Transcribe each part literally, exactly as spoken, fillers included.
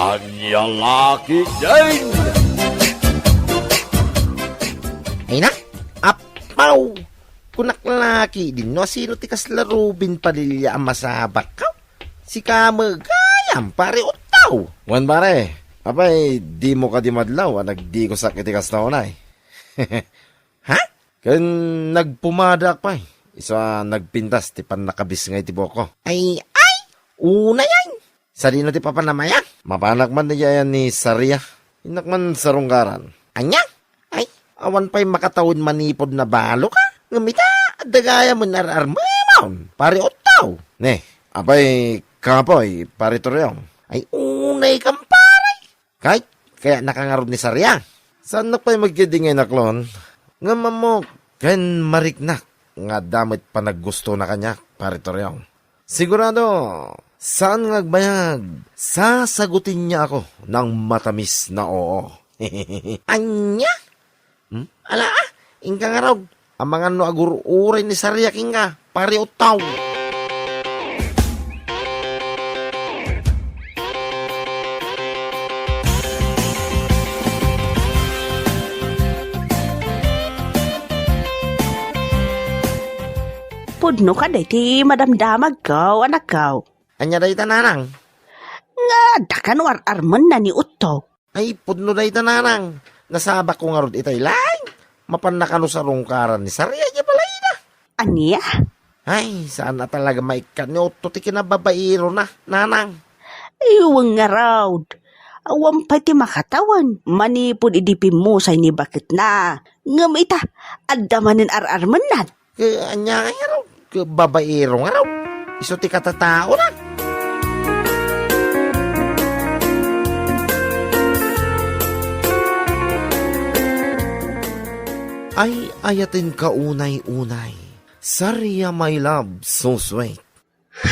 Ania la ketdin? Ay na, apaw! Kunak la ketdin no asino ti kasla Robin Padilla a masabak. Sika met gayam, pare Ottaw. Wen, pare, apay, dimo kadi madlaw a nagdigusak iti kasta unay? Ha? Ken nagpumadaak pay, isu a nagpintas ti pannakabisngay ti buokko. Ay, ay! Unay ay! Sadino ti papanam aya? Mapanak man dayta ni Saria. Innak man sarungkaran. Ania? Ay, awan pay makatawen manipud nabaloka? Ngem ita, adda gayam ar-armemon, pare Ottaw. Ne, apay, kapoy, pare Toriong. Ay, unay kam, pare. Kay, kayatnaka ngarud ni Saria. Saannak pay met ketdi nga inaklon. Ngem ammok ken mariknak nga adda met panaggustona kaniak, pare Toriong. Sigurado, saan nga agbayag, sasagutenna ako ng matamis na oo. Ania? Hmm? Ala, ah, inka ngarud. Amangan no agur-uray ni Saria kenka, pare Ottaw. Pudno kadi ti madamdamagko, anakko. Ania dayta, nanang? Nga adda kano ar-armenna ni Ottaw. Ay, pudno dayta, nanang. Nasabakko ngarud itay laeng. Mapanna kano sarungkaran ni Saria idiay balayna. Ania? Ay, saan a talaga maikkat ni Ottaw ti kinababairona, nanang. Ay, wen ngarud. Awan pay ti makatawen manipud idi pimmusay ni baketna. Ngem ita, adda manen ar-armennan. Ke, ania ngay ngarud? Ke, babaero ngarud. Isu ti katataona. Ay, ayatenka unay-unay. Saria, my love, so sweet.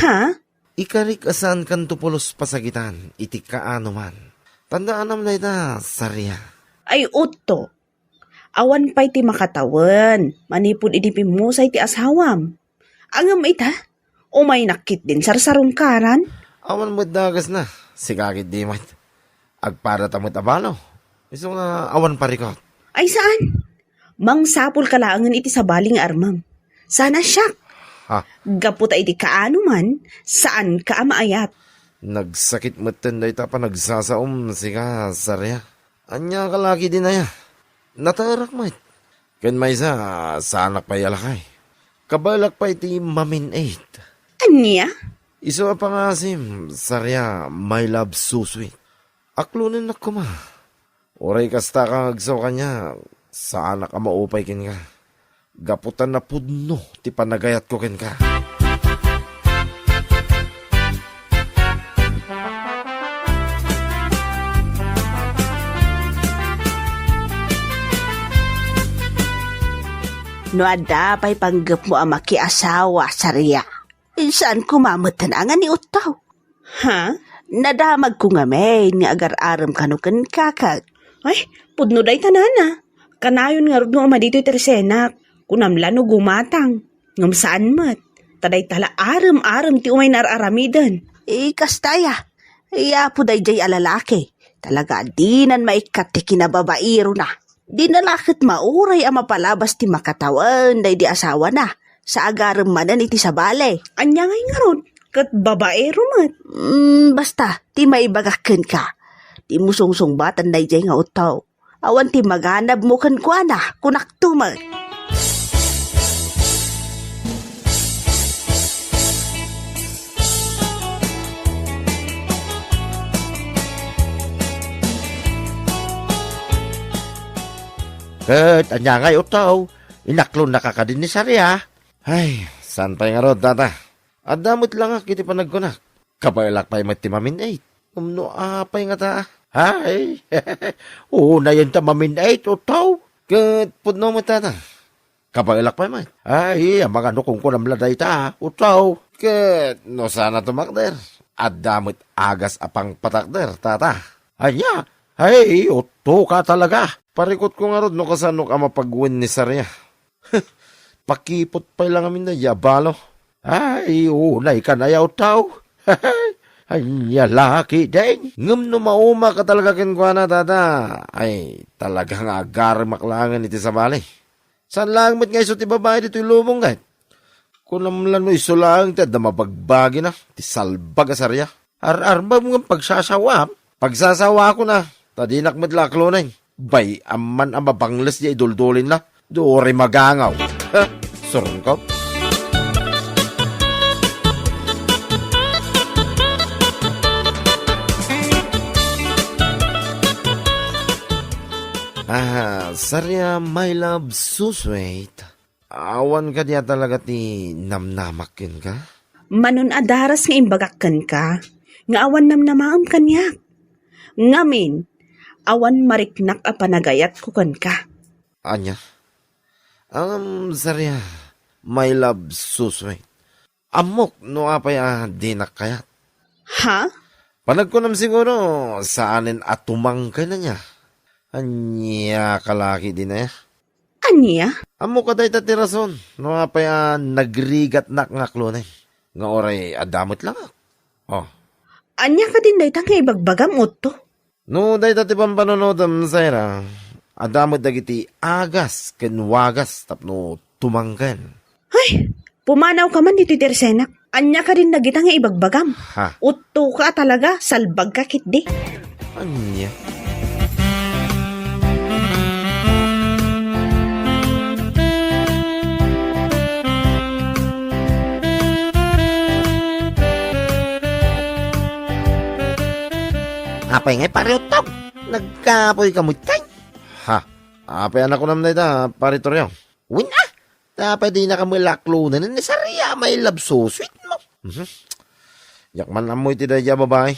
Ha? Ikarik a saankanto pulos pasagitan iti kaanoman. Tandaanam dayta, Saria. Ay, Ottaw. Awan pay ti makatawen manipud idi pimmusay ti asawam. Ngem ita, umaynak ketdin sarsarungkaran. Awan met dagasna, sika ketdi met. Agpadata met a balo. Isu nga awan parikot. Ay saan? Mangsapulka laengen iti sabali nga armem. Saan a siak? Ha? Gapu ta iti kaanoman, saanka a maayat. Nagsakit metten dayta panagsasaom, sika, Saria. Ania ka la ketdin aya? Nataerak met. Ken maysa, saanak pay a lakay. Kabaelak pay ti mamin-it. Ania? Isu a pangasim, Saria, my love, so sweet. Aklonennak koma. Uray kastaka nga agsaw kaniak, saanak a maupay kenka. Gapu ta napudno ti panagayatko kenka. No adda pay panggepmo a makiasawa, Saria, saan koma metten a nga ni Ottaw. Ha? Nadamagko ngamin nga agar-arem kano kenka ket. Ay, pudno dayta, nana. Kanayon ngarud nga uma ditoy ti resenak. Kunam la no gumatang. Ngem saan met. Ta dayta la arem-arem ti umayna ar-aramiden. Eh, kasta aya. Ay, apo daydiay a lalaki. Talaga a dinan maikkat ti kinababairona. Dina la ket mauray a mapalabas ti makatawen daydi asawana, sa agarem manen iti sabali. Ania ngay ngarud? Ket babaero met. Mm, basta, ti maibagak kenka, dimo sungsungbatan daydiay nga Ottaw. Awan ti maganabmo kenkuana, kunakto met. Ket ania ngay, Ottaw? Inaklonnaka kadi ni Saria? Ay, saan pay ngarud, tata? Adda met langak iti panagkunak. Kabaelak pay met ti mamin-it. Ngem no apay ngata? Ay, unayen ta mamin-it, Ottaw. Ket pudno met, tata. Kabaelak pay met. Ay, amangan no kunkunam la dayta, Ottaw. Ket no saan a tumakder, adda met agas a pangpatakder, tata. Ania? Ay, Ottaw ka talaga. Parikutko ngarud no kasano ka mapagwen ni Saria. Pakipot pay la ngamin daydiay a balo. Ay, unay ka na, Ottaw. Ania la ketdin? Ngem no maumak a talaga kenkuana, tata, ay, talaga nga agaremak laengen iti sabali. Saan laeng met nga isu ti babai ditoy lubong, ket kunam la no isu laeng ti adda mabagbagina, ti salbag a saria. Ar-arbem ngem pagsasawaam? Pagsasawaakon a, ta dinak met la aklonen. Bay-am man a mabangles diay duldulinna. Duri magangaw. Ha? Surungkop. Ah, saria, my love, so sweet. Awan kadi a talaga ti namnamak kenka? Manon a daras nga imbagak kenka, nga awan namnamaem kaniak. Ngamin, awan mariknak a panagayatko kenka. Ania? Am, saria, my love, so sweet. Ammok no apay a dinak kayat. Ha? Panagkunam siguro, saanen a tumangken ania. Ania ka la ketdin aya? Ania? Ammok a dayta ti rason no apay a nagrigatnak nga aklonen. Nga uray adda met langak. Oh. Ania kadin dayta nga ibagbagam, Otto? No dayta ti pampanunotem, Saira, adda met dagiti agas ken wagas tapno tumangken. Ay, pumanawka man ditoy tersenak. Ania kadin dagita nga ibagbagam? Ha? Uttoka a talaga, salbagka ketdi. Ania? Apay ngay, Pare Utto? Nagkapoyka met kay? Ha? Apay a nakunam dayta, Pare Torreon? Wen a, ta apay dinaka met la aklonen ni saria, my love, so sweet mo. Mhm. Diak man ammo iti daydiay a babai.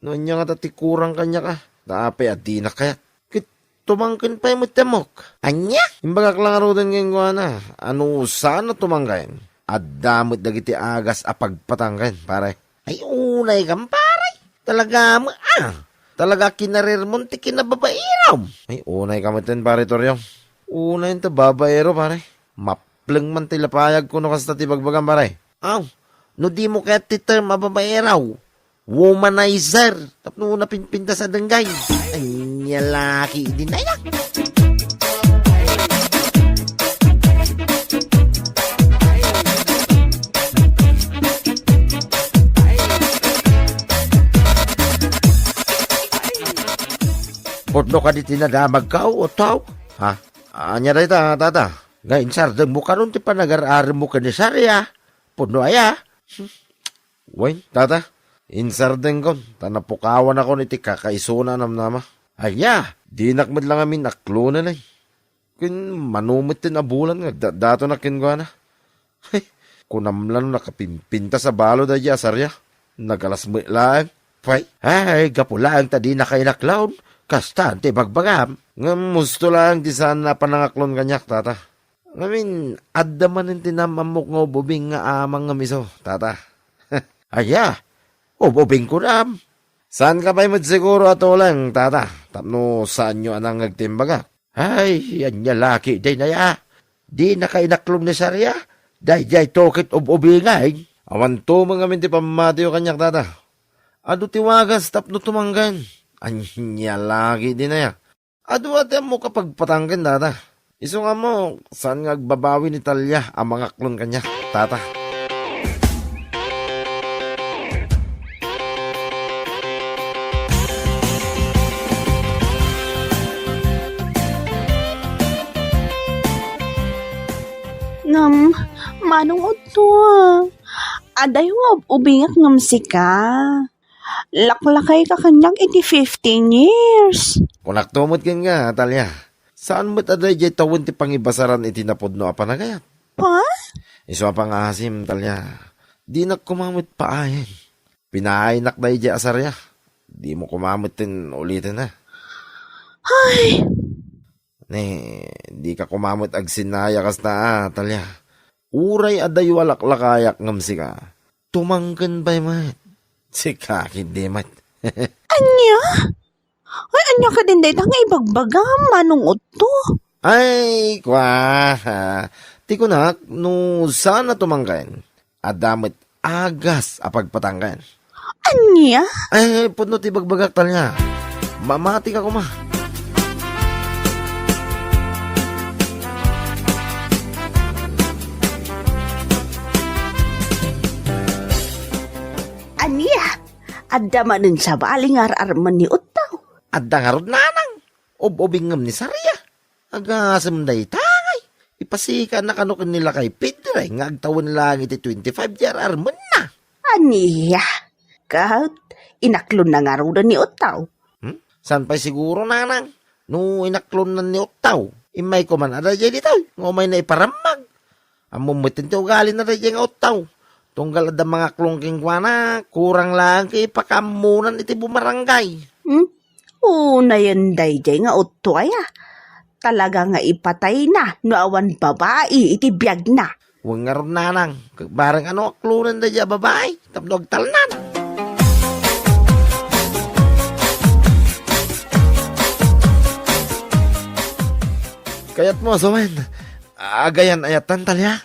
No ania ngata ti kurang kaniak a, ta apay a dinak kayat. Ket tumangken pay met ti ammok. Ania? Imbagak la ngaruden kenkuana a no saan a tumangken, adda met dagiti agas a pagpatangken, pare. Ay, unay kam, pare. Talaga met a. Talaga kinarermon ti kinababaeram. Ay, unay ka metten, Pare Torreon. Unay ta babaero, pare. Mapleng man ti lapayag ko no kasta ti bagbagam, pare. Aw, no dimo kayat ti term a babaero, womanizer. Tapno napinpintas a denggay. Ania la ketdin aya. Pudno kadi ti nadamagko, Otto? Ha? Ania dayta, tata? Nga insardengmo kanon ti panagar-aremmo ken ni Saria? Pudno aya? Wen, tata, insardengkon, ta napukawanakon iti kakaisuna a namnama. Aya, dinak met la ngamin aklonen, ay. Ken mano metten a bulan nga agdatdatonak kenkuana. Hay, kunam la no nakapimpintas a balo daydiay a Saria. Nagalas met laeng. Pay, ay, gapu laeng ta dinaka inaklon. Kastan ti ibagbagam. Ngem husto laeng ti saan a panangaklon kaniak, tata. Ngamin, adda manen ti nam-ammok nga ub-ubing nga amang ngem isu, tata. Aya, ub-ubing kunam. Saanka pay met siguro a tuleng, tata, tapno saanyo a nangngeg ti imbagak. Ay, ania la ketdin aya. Dinaka inaklon ni Saria. Daydiay to ket ub-ubingen. Awan tumeng ngamin ti pammatiyo kaniak, tata. Adu ti wagas tapno tumangken. Ania la ketdin aya. Adu a ti ammok a pagpatangken, tata. Isu nga ammok, saan nga agbabawi ni Talia a mangaklon kaniak, tata. Ngem, Manong Otto, adayo nga ub-ubingak ngem sika. Laklakayka kaniak iti fifteen years. Kunakto met kenka, Talia. Saan met a daydiay tawen ti pangibasaran iti napudno a panagayat? Ha? Isu a pangngaasim, Talia. Dinak koma met paayen. Pinaaynak daydiay a Saria. Dimo koma metten uliten a. Ay! Ne, dika koma met agsinaya kasta a, Talia. Uray adayo a laklakayak ngem sika, tumangken pay met. Sika ketdi met. Ania? Ay, ania kadin dayta nga ibagbagam, Manong Otto? Ay, kua, ha. Ti kunak, no saan a tumangken, adda met agas a pagpatangken. Ania? Ay, pudno ti bagbagak, Talia. Mamatika koma. Ania? Adda manen sabali nga ar-armen ni Ottaw? Adda ngarud, nanang. Ob-ubing ngem ni Saria. Agasem dayta ngay. Ipasikanna kano ken ni Lakay Pedre nga agtawen laeng iti twenty-five ti ar-armenna. Ania? Ket inaklonna ngaruden ni Ottaw? Hmm? Saan pay siguro, nanang? No inaklonna ni Ottaw, immayko man a daydiay ditoy nga umayna iparammag. Ammom met ti ugalina daydiay nga Ottaw. Tunggal adda mangaklong kenkuana, kurang laeng ket ipakaammonan iti bumarangay. Hmm? Unayen daydiay nga Ottaw aya. Talaga nga ipatayna no awan babai iti biagna. Wen ngarud, nanang, ket bareng a no aklonen daydiay a babai tapno agtalnan. Kayatmo a sawen, agayan-ayatan, Talia?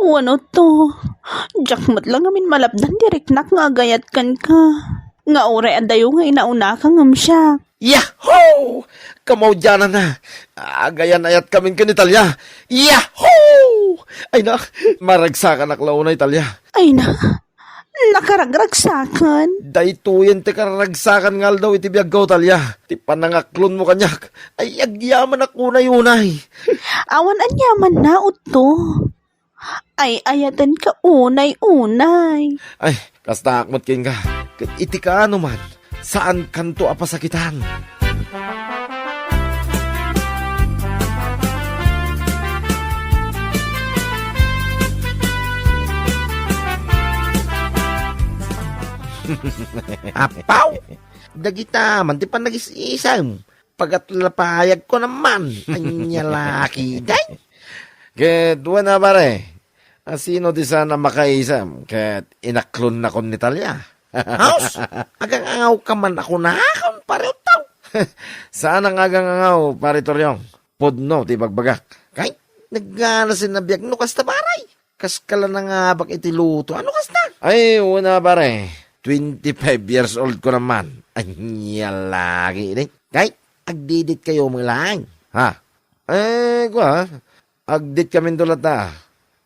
Wen, Ottaw. Diak met la ngamin malapdan ti riknak nga agayat kenka. Nga uray adayo nga inaunaka ngem siak. Yahoo! Kamaudiananna. Agayan-ayatkamin ken ni Talia. Yahoo! Ay na, maragsakanak la unay, Talia. Ay na, nakaragragsakan. Daytoyen ti kararagsakan nga aldaw iti biagko, Talia. Ti panangaklonmo kaniak. Ay, agyamanak unay-unay. Awan aniamanna, Ottaw. Ay-ayatenka unay-unay. Ay, kastaak met kenka. Ket iti kaano man, saankanto a pasakitan. Apaw! Dagita man ti panagis-isem. Pagatlapayagko naman. Ania la ketdi? Ket wen a, pare, a sino ti saan a makaisem ket inaklonnakon ni Talia? Haus, agang-angawka man a kunakon, pare Ottaw? Saan a nga agang-angaw, pare Toriong. Pudno ti bagbagak. Kay, naganasin a biag no kasta, pare. Kaskala nangabak iti luto. Ano kasta? Ay, wen a, pare. Twenty-five years old ko naman. Ania la ketdi. Kay, agdidit kayo mo lang. Ha? Eh, kua, agdit kami dulata.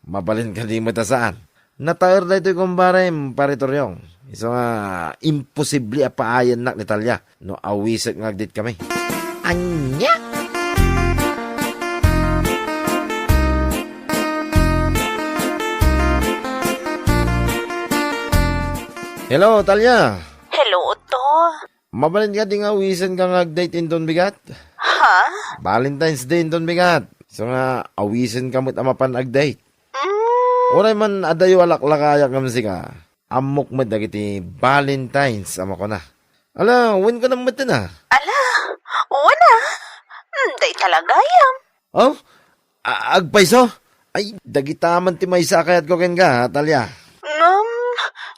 Mabalin kadi met a saan. Nataer daytoy kumbarem, pare Toriong. Isu nga, imposible a paayannak ni Talia no awiset nga agdit kami. Ania? Hello, Talia. Hello, Oto. Mabalin kadi nga awisenka nga ag-date inton bigat? Ha? Valentine's Day inton bigat. Isu nga awisenka met a mapan ag-date. Mm. Uray man adayo a laklakayak ngem sika, ammok met dagiti Valentines a makuna. Ala, wen ka na met na? Ala, wen a. Mm, dayta la gayam. Oh? A-, agpayso? Ay, dagita man ti maysa a kayatko kenka, Talia. Ngem,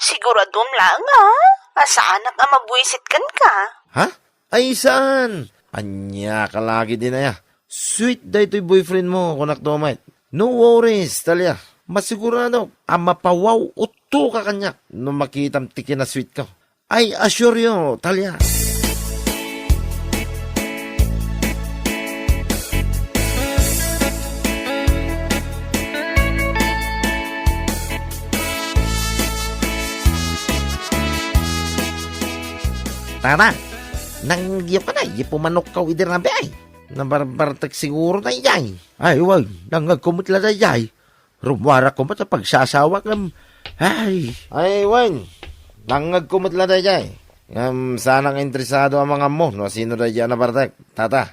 siguradom laeng a, a saanak a mabuisit kenka. Ha? Ay, saan? Ania ka lagi dinaya? Sweet daytoy boyfriend mo, kunak to met. No worries, Talia. Masigurado a mapawaw utto ka kaniak no makitam ti kinasweet ko. I assure you, Talia. Tara, nangngegyo ka na, ipumanokkaw idi rabii. Nabarbartek siguro daydiay. Ay, wen, nangngegko met la daydiay. Rummuarakko met a pagsasawak ngem, ay. Ay, wen, nangngegko met la daydiay. Ngem saanak nga interesado a mangammo no asino daydiay a nabartek. Tata,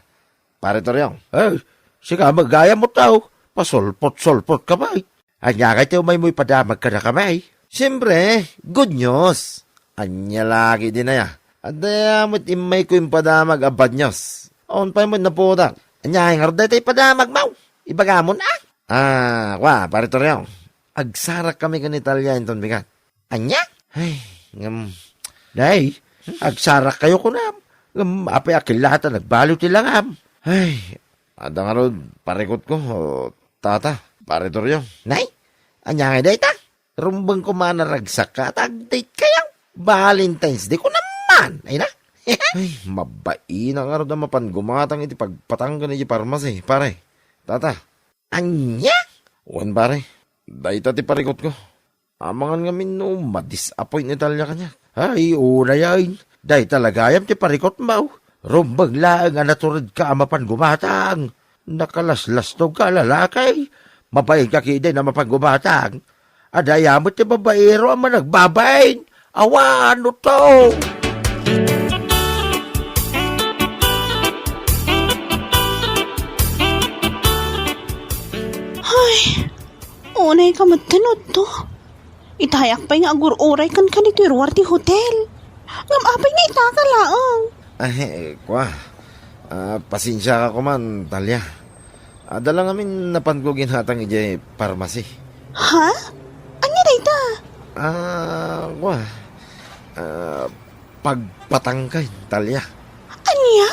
Pare Toriong. Eh, sika met gayam, Oto. Pasulpot-sulpot ka pay. Ania ngay ti umaymo ipadamag kadakami? Siempre, good news. Ania lagi dinaya? Adda met immayko impadamag a bad news. Awan pay met naputak. Ania ngarud dayta ipadamagmo? Ibagamon a? Ah, kua, Pare Toriong. Agsarakkami ken ni Talia inton bigat. Ania? Ay, ngem, nay, agsarakkayo kunam. Ngem apay a killata nagbaliw ti langam? Ay, adda ngarud, parikutko, o, tata, Pare Toriong. Nay, ania ngay dayta? Rumbeng koma a naragsakka, ta ag-date kayo. Valentine's Day ko naman, ay na? Ay, mabain nga ngarud a mapan gumatang iti pagpatangken iti parmasi, pare. Tata. Ania? Wen, pare. Dayta ti parikutko. Amangan ngamin no madisappoint ni Talia kaniak. Ay, unay ay. Dayta la gayam ti parikutmo. Rumbeng laeng a naturedka a mapan gumatang. Nakalaslastogka a lalaki. Mabainka ketdin a mapan gumatang. Adda aya met ti babaero a managbabain. Awan, no to. Ay, unay ka met, Otto. Itayak pay nga agur-uray kenka ditoy ruar ti hotel. Ngem apay nga itaka laeng? Ay, kua. Ah, pasensiaka koman, Talia. Adda la ngamin napanko ginatang idiay parmasi. Ha? Ania dayta? Ah, kua. Ah, pagpatangken, Talia. Ania?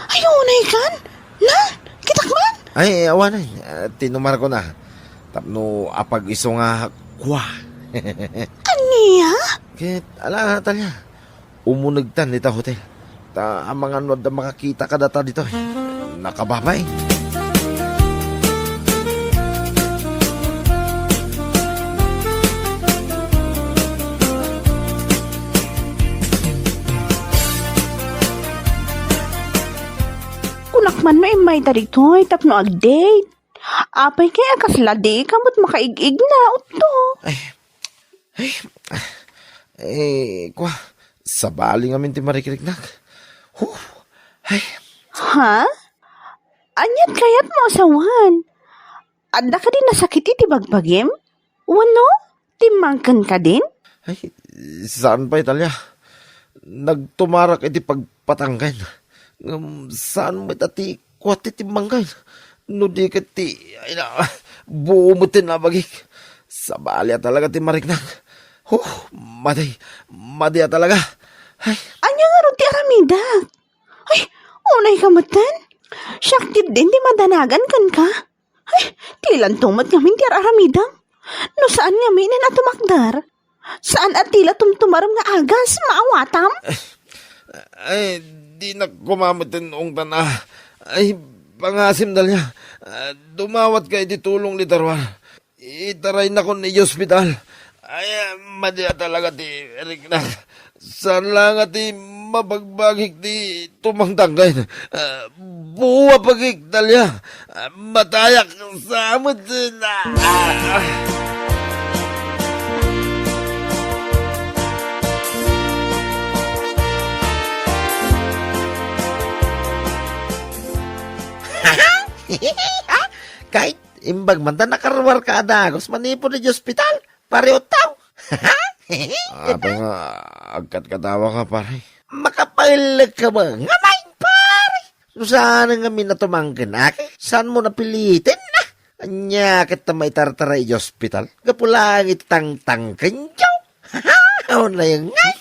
Ay, unay kan? Na? Kitak man? Ay, awanen. Ah, tinumarko na. Tapno apag-isu nga kua. Ania? Ket, ala, Talia. Umunegtan ita hotel. Ta amangan no adda makakita kadata ditoy. Nakababain. Kunak man no immayda ditoy tapno ag-date. Apay kay a kasla dika met makaig-igna, Otto. Ay, ay, eh, kua, sabali ngamin ti marikriknak. Huh, ay. Ha? Aniat kayatmo a sawen? Adda kadi nasakit iti bagbagim? Wenno, timmangken kadin? Ay, saan pay, Talia. Nagtumarak iti pagpatangken. Ngem saan met a ti kua ti timmangken. No di ket ti, ay na, buo met ti nabagik. Sabali a talaga ti mariknak. Huh, madi, madi a talaga. Ay. Ania ngarud ti aramidak? Ay, unay ka metten? Siak ketdin ti madanagan kenka. Ay, ti lanto met ngamin ti ar-aramidem. No saan ngaminen a tumakder, saan a ti la tumtumarem nga agas, maawatam? Ay, dinak koma metten ungtan a. Ay, pangasim, Dalia. Ah, dumawatka iti tulong dita ruar. Itaraynakon iti ospital. Ay, madi a talaga ti riknak. Saan la nga ti mabagbagik ti tumangtangken. Ah, buo a pagik, Dalia. Ah, matayak sa met. Ah, ah. Kay, imbag man ta nakaruarka a dagus manipud iti ospital, pare Otto. Apay nga agkatkatawaka, pare? Makapaellek ka ba? Ngamay, pare! No saan ngamin a tumangken, aki? Saanmo napiliten, a? Ania ket ta maitartara iti ospital? Gapu laeng iti tangtangkenyo. Unay ngay.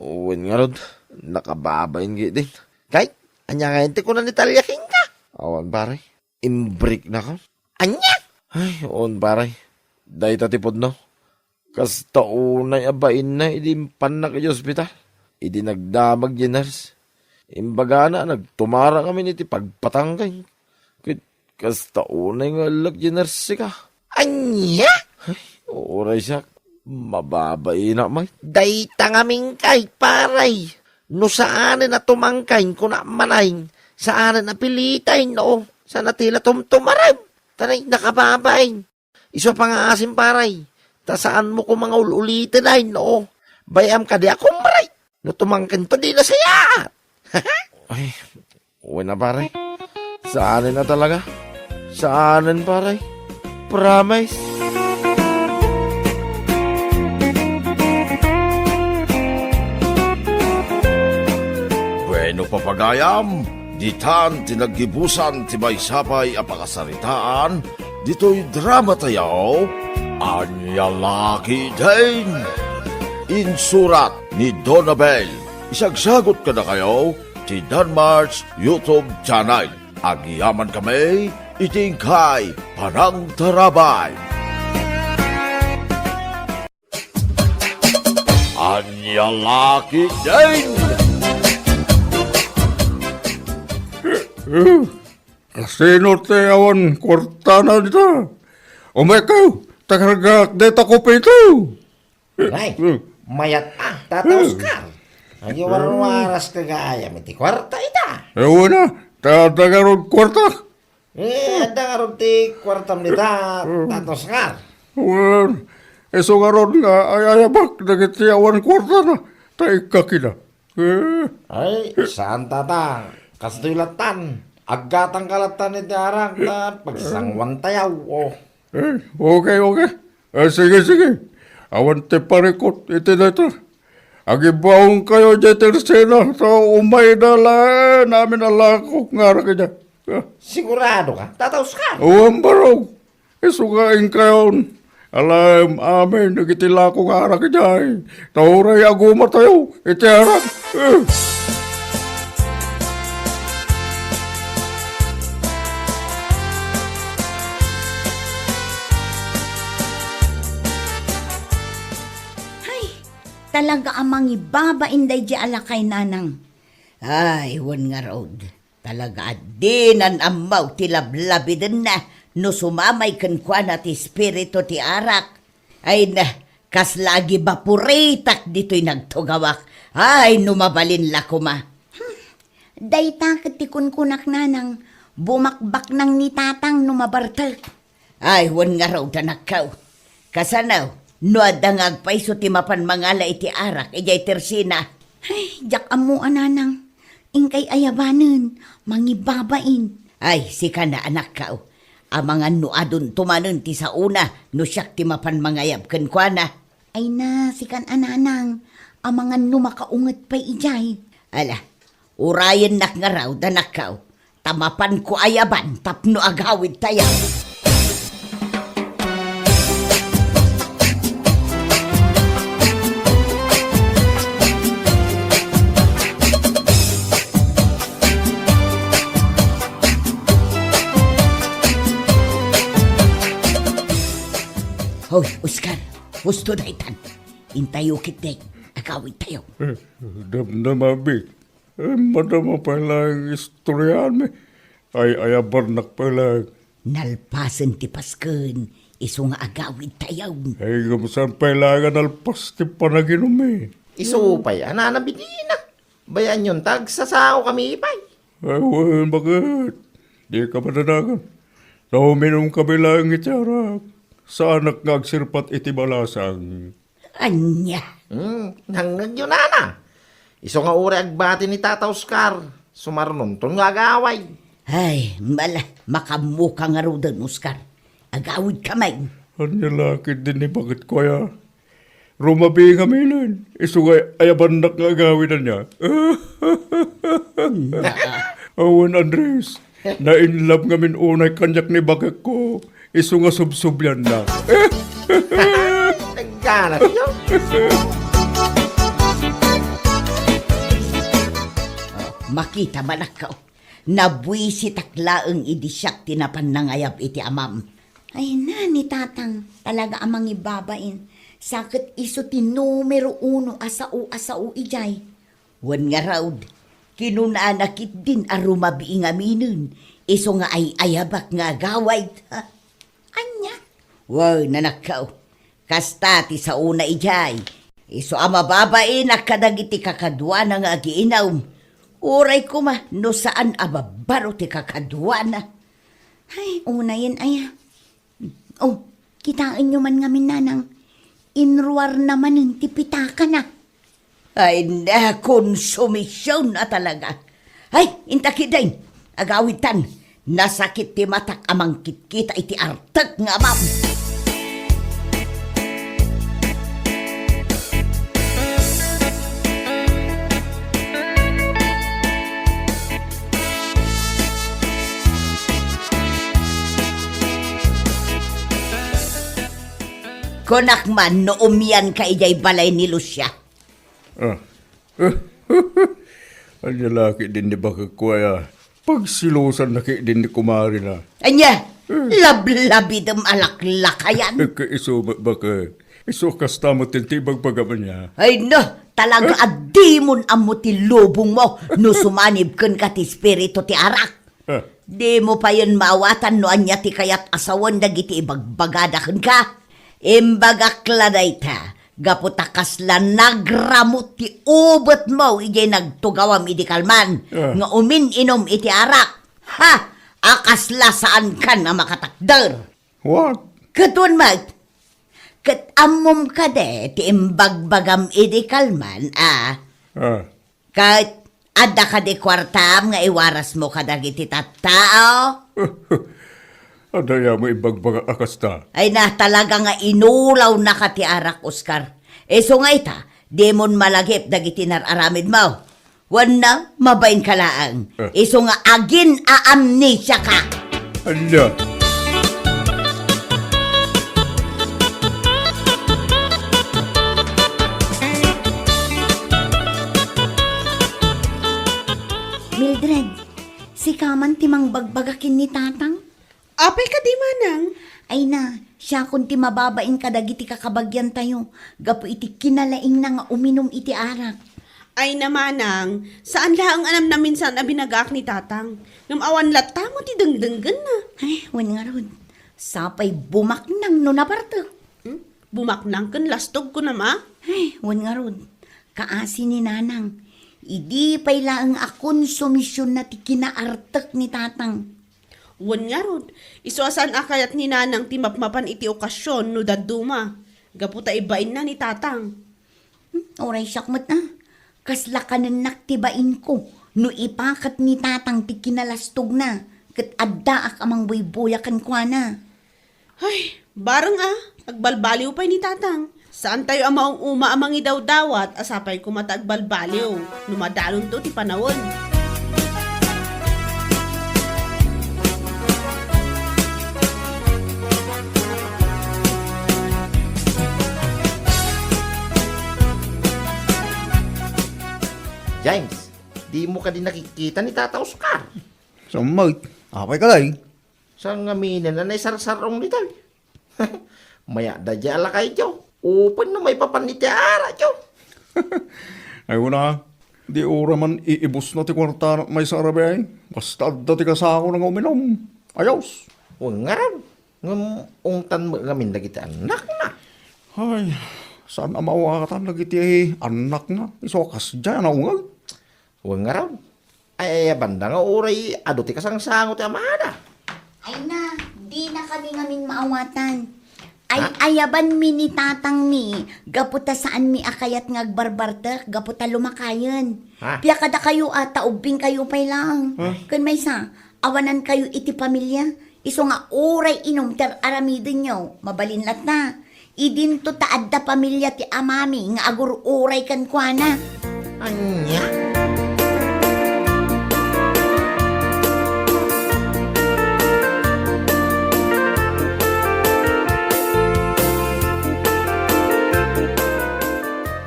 Wen ngarud, nakababain ketdin. Kay, ania ngay ti kuna ni Talia kenka? Awan, pare. Imbriknakon. Ania? Ay, on, pare. Dayta ti pudno. Kasta unay a bainna idi impannak iti ospital. Idi nagdamag ti nurse, imbagana a nagtumarak ngamin iti pagpatangken. Ket kasta unay nga ellek ti nurse ka. Ania? Ay, uray siak. Mababainak met. Dayta ngamin kay, pare. No saanen a tumangken, kuna manay, saanen a piliten, no? Saan a ti la tumtumarem? Tanay, nakababain. Isu a pangaasim, pare. Ta saanmo koma nga ul-uliten, ay, no? Bay-am kadi a kumre. No tumangkento, di nasayaat. Ay, wen a, pare. Saanen a talaga. Saanen, pare. Promise. Bueno, papagayam, ditan ti naggibusan ti maysa pay a pakasaritaan ditoy drama tayo, Ania La Ketdin. Insurat ni Donabel. Isagsagut kadakayo ti Danmar's YouTube channel. Agyaman kami iti inkay panangtarabay. Ania la ketdin? Kasino ti awan kuartana dita? Umaykayo, ta kargaak dayta kopito. Ay, mayat a, Tata Oscar. Agiwarwaras ka gayam iti kuarta ita. Awan a, ta adda ngarud kuarta. Eh, adda ngarud ti kuartam dita, Tata Oscar. Wen, isu ngarud nga ay-ayabak dagiti awan kuartana, ta ikkakida. Eh. Ay, saan, Tata. Kastoy lattan. Aggatangka lattan iti arak ta pagsanguantayo. Oh. Eh, okay, okay. Eh, sige, sige. Awan ti parikut iti dayta. Agibaonkayo diay tersena, ta umayda laeng amin a lako nga arak idiay. Ah. Sigurado ka, Tata Oscar? Awan barog. Isu nga inkayon. Alaem amin dagiti lako nga arak idiay. Ta uray agumatayo iti arak. Eh. Hay, talaga a mangibabain daydiay a lakay, Nanang. Ay, wen ngarud. Talaga a dinan ammo ti lablabidenna no sumamay kenkuana ti espiritu ti arak. Ay na, kasla agibaporitak ditoy nagtugawak. Ay, no mabalin la koma. Hmm. Dayta ket ti kunkunak, Nanang, bumakbaknang ni Tatang no mabartek. Ay, wen ngarud, anakko. Kasano, no adda nga agpayso ti mapan mangala iti arak idiay tersena? Ay, diak ammo a, Nanang. Inkay ayabanen, mangibabain. Ay, sika na, anakko. Amangan no adunto manen ti saona no siak ti mapan mangayab kenkuana. Ay na, sikan a, Nanang. Amangan no makaunget pay idiay. Ala, urayennak ngarud, anakko, ta mapanko ayaban tapno agawidtayo. Hoy, Oscar, husto daytan. Intayo ketdi, agawidtayo. Eh, damdama, Bik. Eh, madama pay laeng istoryaanmi. Ay-ayabannak pay laeng. Nalpasen ti pasken, isu nga agawidtayo. Ay, ngem saan pay laeng a nalpas ti panaginummi? Isu pay a nanabidina. Bayaanyon ta agsasaokami pay. Ay, wen, baket? Dika madanagan. Ta uminumkami laeng iti arak. Saanak nga agsirpat iti balasang. Ania? Hmm, nangngegyo, Nana. Isu nga uray agbati ni Tata Oscar, sumarnonton nga agaway. Ay, mala, makaammoka ngaruden, Oscar. Agawidka met. Ania la ketdin ni baketko aya? Rumabii ngaminen, isu nga ayabannak nga agawid ania. Awan, Andres, na-in love ngamin unay kaniak ni baketko. Isu nga subsublianna. Nagganasyo. Oh, makita, anakko. Nabuisitak laeng idi siak ti napan nangayab iti amam. Ay na ni Tatang, talaga a mangibabain. Sa ket isu ti numero uno a sao a sao idiay. Wen ngarud, kinunana ketdin a rumabii ngaminen, isu nga ay-ayabak nga agawid. Ha? Ania? Wen, anakko, kasta ti saona idiay. Isu a mababainak kadagiti kakaduana nga agiinum. Uray koma no saan a babbaro ti kakaduana. Ay, unayen aya. Oh, kitaenyo man ngamin, Nanang. Inruarna manen ti pitakana. Ay, na, konsumision a talaga. Ay, inta ketdin, agawidtan. Nasakit ti matak a mangkitkita iti artek nga amam. Kunak man no umianka idiay balay ni Lucia. Ah. Ania la ketdin ni baketko aya? Pagsilosanna ketdin ni kumarina. Ania? Hmm. Lablabidem a laklakayan. Ket isu met baket. Isu kasta met ti ibagbagam ania. Ay na, talaga a dimon ammo ti lubongmo no sumanib kenka ti espiritu ti arak. Ah. Dimo payen maawatan no ania ti kayat a sawen dagiti ibagbagada kenka. Imbagak la dayta, gapu ta kasla nagramo ti ubetmo idiay nagtugawam idi kalman Ah. nga umin-inom iti arak. Ha! A kasla saankan a makatakder. What? Ket wen met, ket ammom kadi ti imbagbagam idi kalman, a? Ah. Ket adda kadi kuartam nga iwarasmo kadagiti tattao? Adda aya mo ibagbagak a kasta? Ay na, talaga nga inulawnaka ti arak, Oscar. Isu nga ita, dimon malagip dagiti nar-aramidmo. Wenno, mabainka laeng. Eh. Isu nga agin-aamnesiaka. Ania? Mildred, sika man ti mangbagbaga ken ni Tatang? Apay kadi, manang? Ay na, siakon ti mababain kadagiti kakabagiantayo gapu iti kinalaingna nga uminum iti arak. Ay na, manang, saan laeng a namnaminsan a binagaak ni Tatang. Ngem awan latta mo ti dengdenggenna. Ay, wen ngarud. Sapay bumaknang no nabartek. Hmm? Bumaknang ken lastog kunam a? Ay, wen ngarud. Kaasi ni Nanang. Idi pay laeng a konsumisionna ti kinaartek ni Tatang. Wen ngarud, isu a saan a kayat ni Nanang ti mapmapan iti okasion no dadduma, gapu ta ibainna ni Tatang. Hmm, uray siak met a. Kasla kanennak ti bainko no ipakat ni Tatang ti kinalastogna ket addaak a mangbuybuya kenkuana. Ay, bareng a, agbalbaliw pay ni Tatang. Saantayo a maung-uma a mangidawdawat a sapay koma ta agbalbaliw no madalonto ti panawen. James, dimo kadi nakikita ni Tata Oscar? Saan met? Apay kadi? Saan ngamin a naisarsar-ong ditoy? Mayat da diay a lakayyo. Upen no maipapan iti arakyo. Ay, wen a, di uray man iibusna ti kuartana maysa a rabii. Basta adda ti kasakona nga uminum. Ayos. Wen ngarud, ngem ungtan met ngamin dagiti annakna. Ay, saan a maawatan dagiti annakna. Isu a kasdiay a naungeg. Wen ngarud, ay-ayabanda nga uray adu ti kasangsango ti amada. Ay na, dinakami ngamin maawatan. Ha? Ay-ayabanmi ni tatangmi, gapu ta saanmi a kayat nga agbarbartek, gapu ta lumakayen. Ha? Pia kadakayo a, ta ubbingkayo pay laeng. Ha? Ken maysa, awanankayo iti pamilia. Isu nga uray inum ti ar-aramidenyo, mabalin latta. Idinto ta adda pamilia ti amami nga agur-uray kenkuana. Ania?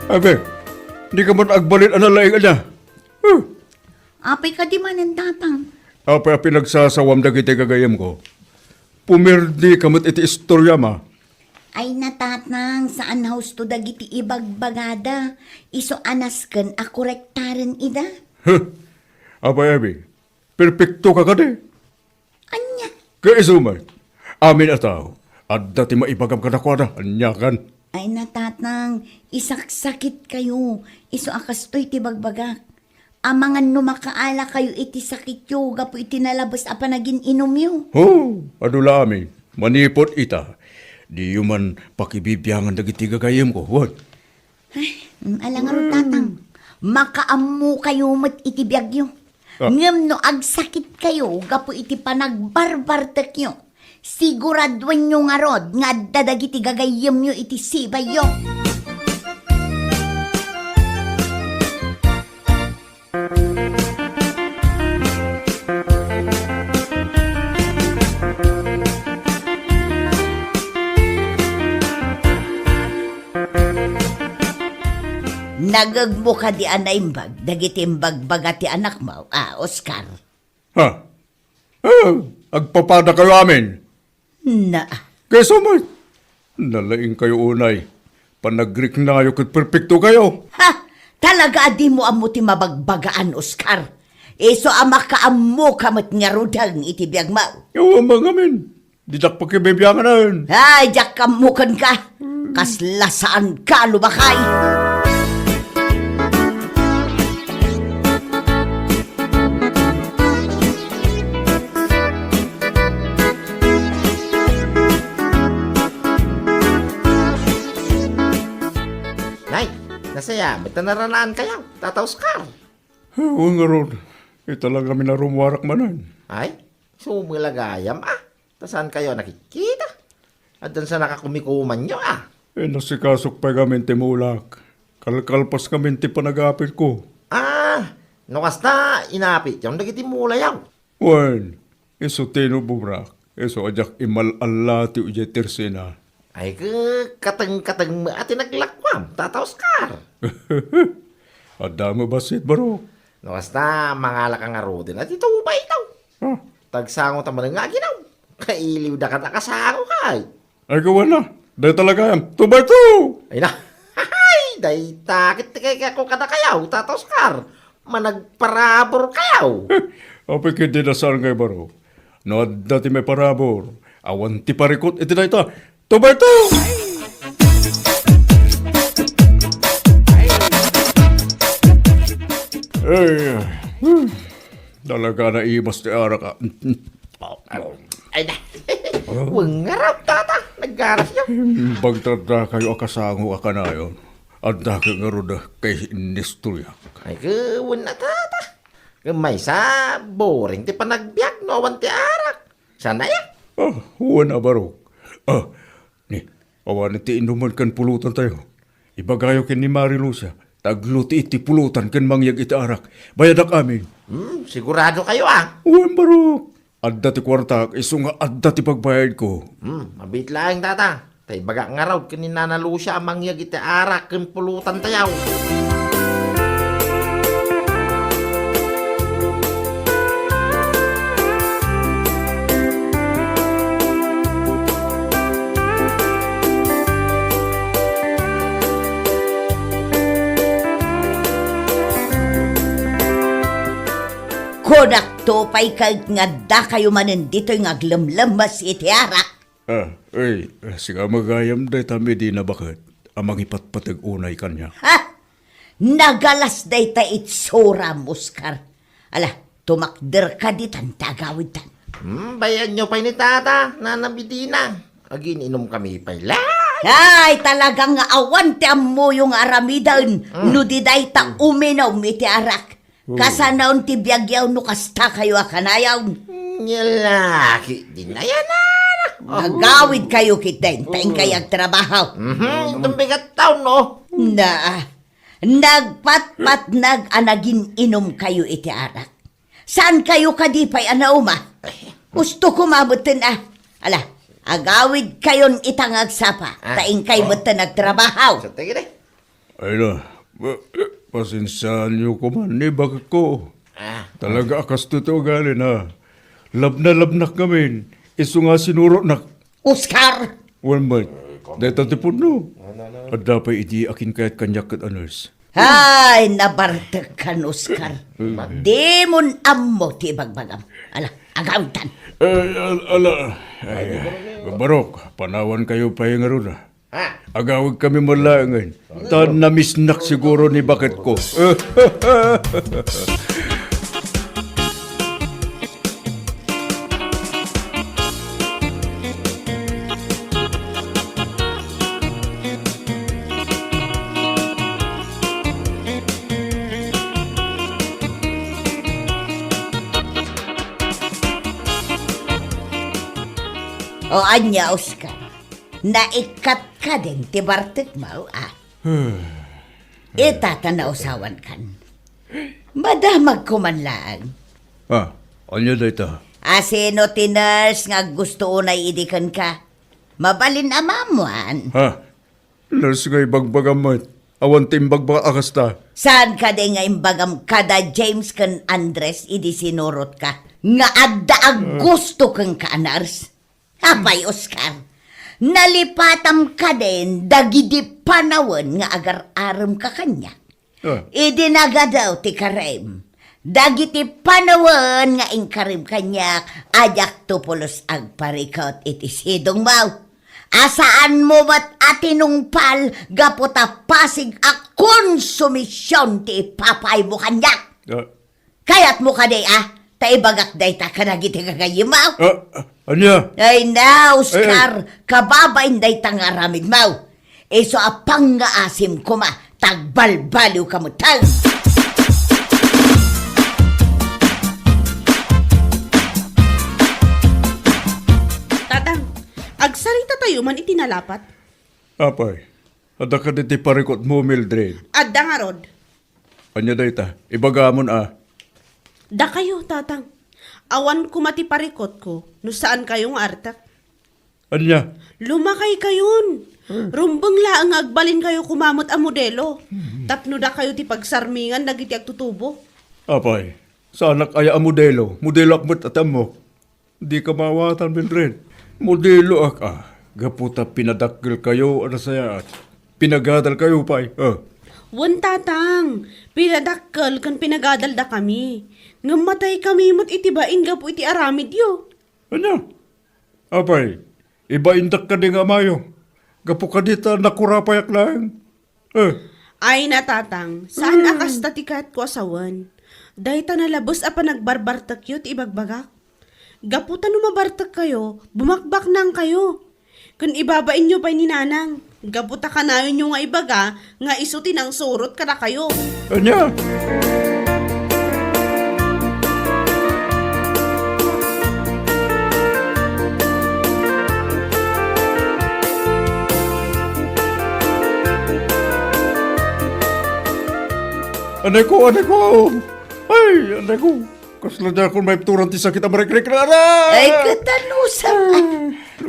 Abi, dika met agbalin a nalaing ania? Huh. Apay kadi manen, Tatang? Apay a pinagsasawam dagiti gagayyemko? Pumirdika met iti istoriam a. Ay na, Tatang, saan a husto dagiti ibagbagada. Isu a nasken a korektaren ida. Huh! Apay, abi, perpektoka kadi? Ania? Ket isu met, amin a tao, adda ti maibagam kadakuada, aniakan? Ay na, Tatang, isaksakitkayo. Isu a kastoy ti bagbagak. Amangan no makaalakayo iti sakityo gapu iti nalabes a panagin-inumyo. Ho, adu la amin. Manipud ita, diyo man pakibibiangan dagiti gagayyemko, wen? Ay, mm, ala ngarud, Tatang. Makaammokayo met iti biagyo. Ah. Ngem no agsakitkayo gapu iti panagbarbartekyo, siguraduenyo ngarud nga adda dagiti gagayyemyo iti sibayyo. Nagegmo kadi a naimbag dagiti imbagbaga ti anakmo a Oscar? Ha? Ah, agpapadakayo amin? Na. Kaysa met, nalaingkayo unay. Panagriknayo ket perpektokayo. Ha! Talaga a dimo ammo ti mabagbagaan, Oscar. Isu a makaammoka met ngaruden iti biagmo. Awan ngamin. Didak pakibibianganen. Ay, diak kammuken ka. Kasla saan ka, lumakay. Nay, nasaya, ba't naranaankayo, Tata Oscar? Wen ngarud, ita la ngamin a rummuarak manen. Ay, sumela gayam, a. Ta saankayo a nakitkita? Addan sa nakakumikumanyo, a. Inasikasok pay ngamin ti mulak. Kalkalpas ngamin ti panagapitko. A, no kasta, inapityo dagiti mulayo. Wen, isu ti inubobrak, isu a diak imal-allatiw idiay tersena. Ay, ke-, kateng-kateng met ti naglakuam, Tata Oscar. Adda met bassit, Barok. No kasta, mangalaka ngaruden a ti tubaytayo. Ah. Tagsango ta manen nga aginaw. Kailiw da kada kasango kay. Ay, kawana. Dayta la gayam. Tubaytayo! Ay na. Ay, dayta ket ti kayatko kadakayo, Tata Oscar. Managparabur kayo. Apay ket di nasaan ngay, Barok. No adda ti maiparabur, awan ti parikut iti dayta. Tubaytayo! Ay, hmm. Talaga naimas ti arak, a. Ay, na. Wen ngarud, Tata. Naggarasyo. Imbag ta addakayo a kasango a kanayon. Adda ket ngarud a kainistoriak. Ay, ke-, wen a, Tata. Ket maysa, boring ti panagbiag no awan ti arak. Saan aya? Ah, wen a, Barok. Ah, ni, awan ti inuman ken pulutantayo. Ibagayo ken ni Mari Lucia, ta aglutii ti pulutan ken mangyeg iti arak. Bayadak amin. Hmm, siguradokayo, a? Wen, Barok. Adda ti kuartak, isu nga adda ti pagbayadko. Hmm, mabiit laeng, Tata. Ta ibagak ngarud ken ni Nana Lucia a mangyeg iti arak ken pulutantayo. Kunakto pay ket nga addakayo manen ditoy nga aglemlemmes iti arak. Ah, ay, sika met gayam dayta Medina baket a mangipatpateg unay kaniak. Ha? Nagalas dayta itsuram, Oscar. Ala, tumakderka ditan ta agawidtan. Hmm, bayanyo pay ni Tata, Nana Medina. Agin-inumkami pay la. Ay, talaga nga awan ti ammoyo nga aramiden. Mm. No di dayta uminum iti arak. Oo. Kasanaon ti biagyo no kastakayo a kanayon. Nya laki din ayan, a. Agawidkayo ketdin, ta inkay agtrabaho. Mhm, inton bigat taon, no? Na, nagpatpatnag a nagin-inumkayo iti arak. Saankayo kadi pay a nauma? Usto koma metten a. Ala, agawidkayon ita nga agsapa, ta inkay metten agtrabaho. Sa tigil, eh. Ay na, pa-, pasensiaanyo koman ni baketko. Ah. Talaga a kastoy ti ugalina. Labnalabnak ngamin, isu nga sinurotnak. Oscar! Wen met, dayta ti pudno. Adda pay idi akin kayat kaniak ket a nurse. Ay, nabartekkan, Oscar. Dimon ammo ti ibagbagam. Ala, agawidtan. Ay, al-, ala. Ay, Barok, panawankayo pay ngarud. Ha? Agawidkami met laengen. Ta namisnak siguro ni baketko. O ania, Oscar? Naikkat kadin ti bartekmo, a? Ita ta nausawankan. Madamagko man laeng. Ah, ania dayta? A sino ti nurse nga aggusto unay idi kenka? Mabalin a maammuan. Ha? Nurse nga ibagbagam met. Awan ti imbagbaga a kasta. Saan kadi nga imbagam kada James ken Andres idi sinurotka nga adda aggusto kenka a nurse? Apay, Oscar, Nalipatam kadin dagiti panawen nga agar-aremka kaniak. Ah. Idi nagadaw ti karim, dagiti panawen nga inkarim kaniak, a diakto pulos agparikut iti sidongmo. A saanmo met a tinungpal gapu ta pasig a konsumision ti ipapaymo kaniak. Ah. Kayatmo kadi a ta ibagak dayta kadagiti gagayyemmo? Ah, ah, ania? Ay na, Oscar, Ay, ay. Kababain dayta nga aramidmo. Isu a pangngaasim koma, ta agbalbaliwka metten. Tatang, agsarita tayo man iti nalapat. Apay, adda kadi ti parikutmo, Mildred? Adda ngarud. Ania dayta? Ibagamon a. Dakayo, Tatang. Awan koma ti parikutko no saan kayo nga artek. Ania? Lumakay kayon. Hmm. Rumbeng laeng nga agbalin kayo koma met a modelo. Hmm. Tapno dakayo ti pagsarmingan dagiti agtutubo. Apay, saanak aya a modelo? Modeloak met a ti ammok. Dika maawatan, Mildred. Modeloak a, gapu ta pinadakkel kayo a nasayaat. Pinagadal kayo pay, ah. Wen, Tatang, pinadakkel ken pinagadaldakami. Ngem matay kami met iti bain gapu iti aramidyo. Ania? Apay, ibaindak kadi nga amayo. Gapu kadi ta nakurapayak laeng. Eh. Ay na, Tatang, saan a kasta ti kayatko a sawen? Dayta nalabes a panagbarbartekyo ti ibagbagak. Gapu ta no mabartek kayo, bumakbaknang kayo. Ken ibabainyo pay ni Nanang. Gapu ta kanayonyo nga ibaga nga isu ti nangsurot kadakayo. Ania? Anay ko, anay ko! Ay, anay ko! Kasla diakon maibturan ti sakit a marikriknam. Aray! Ay, ket anusam.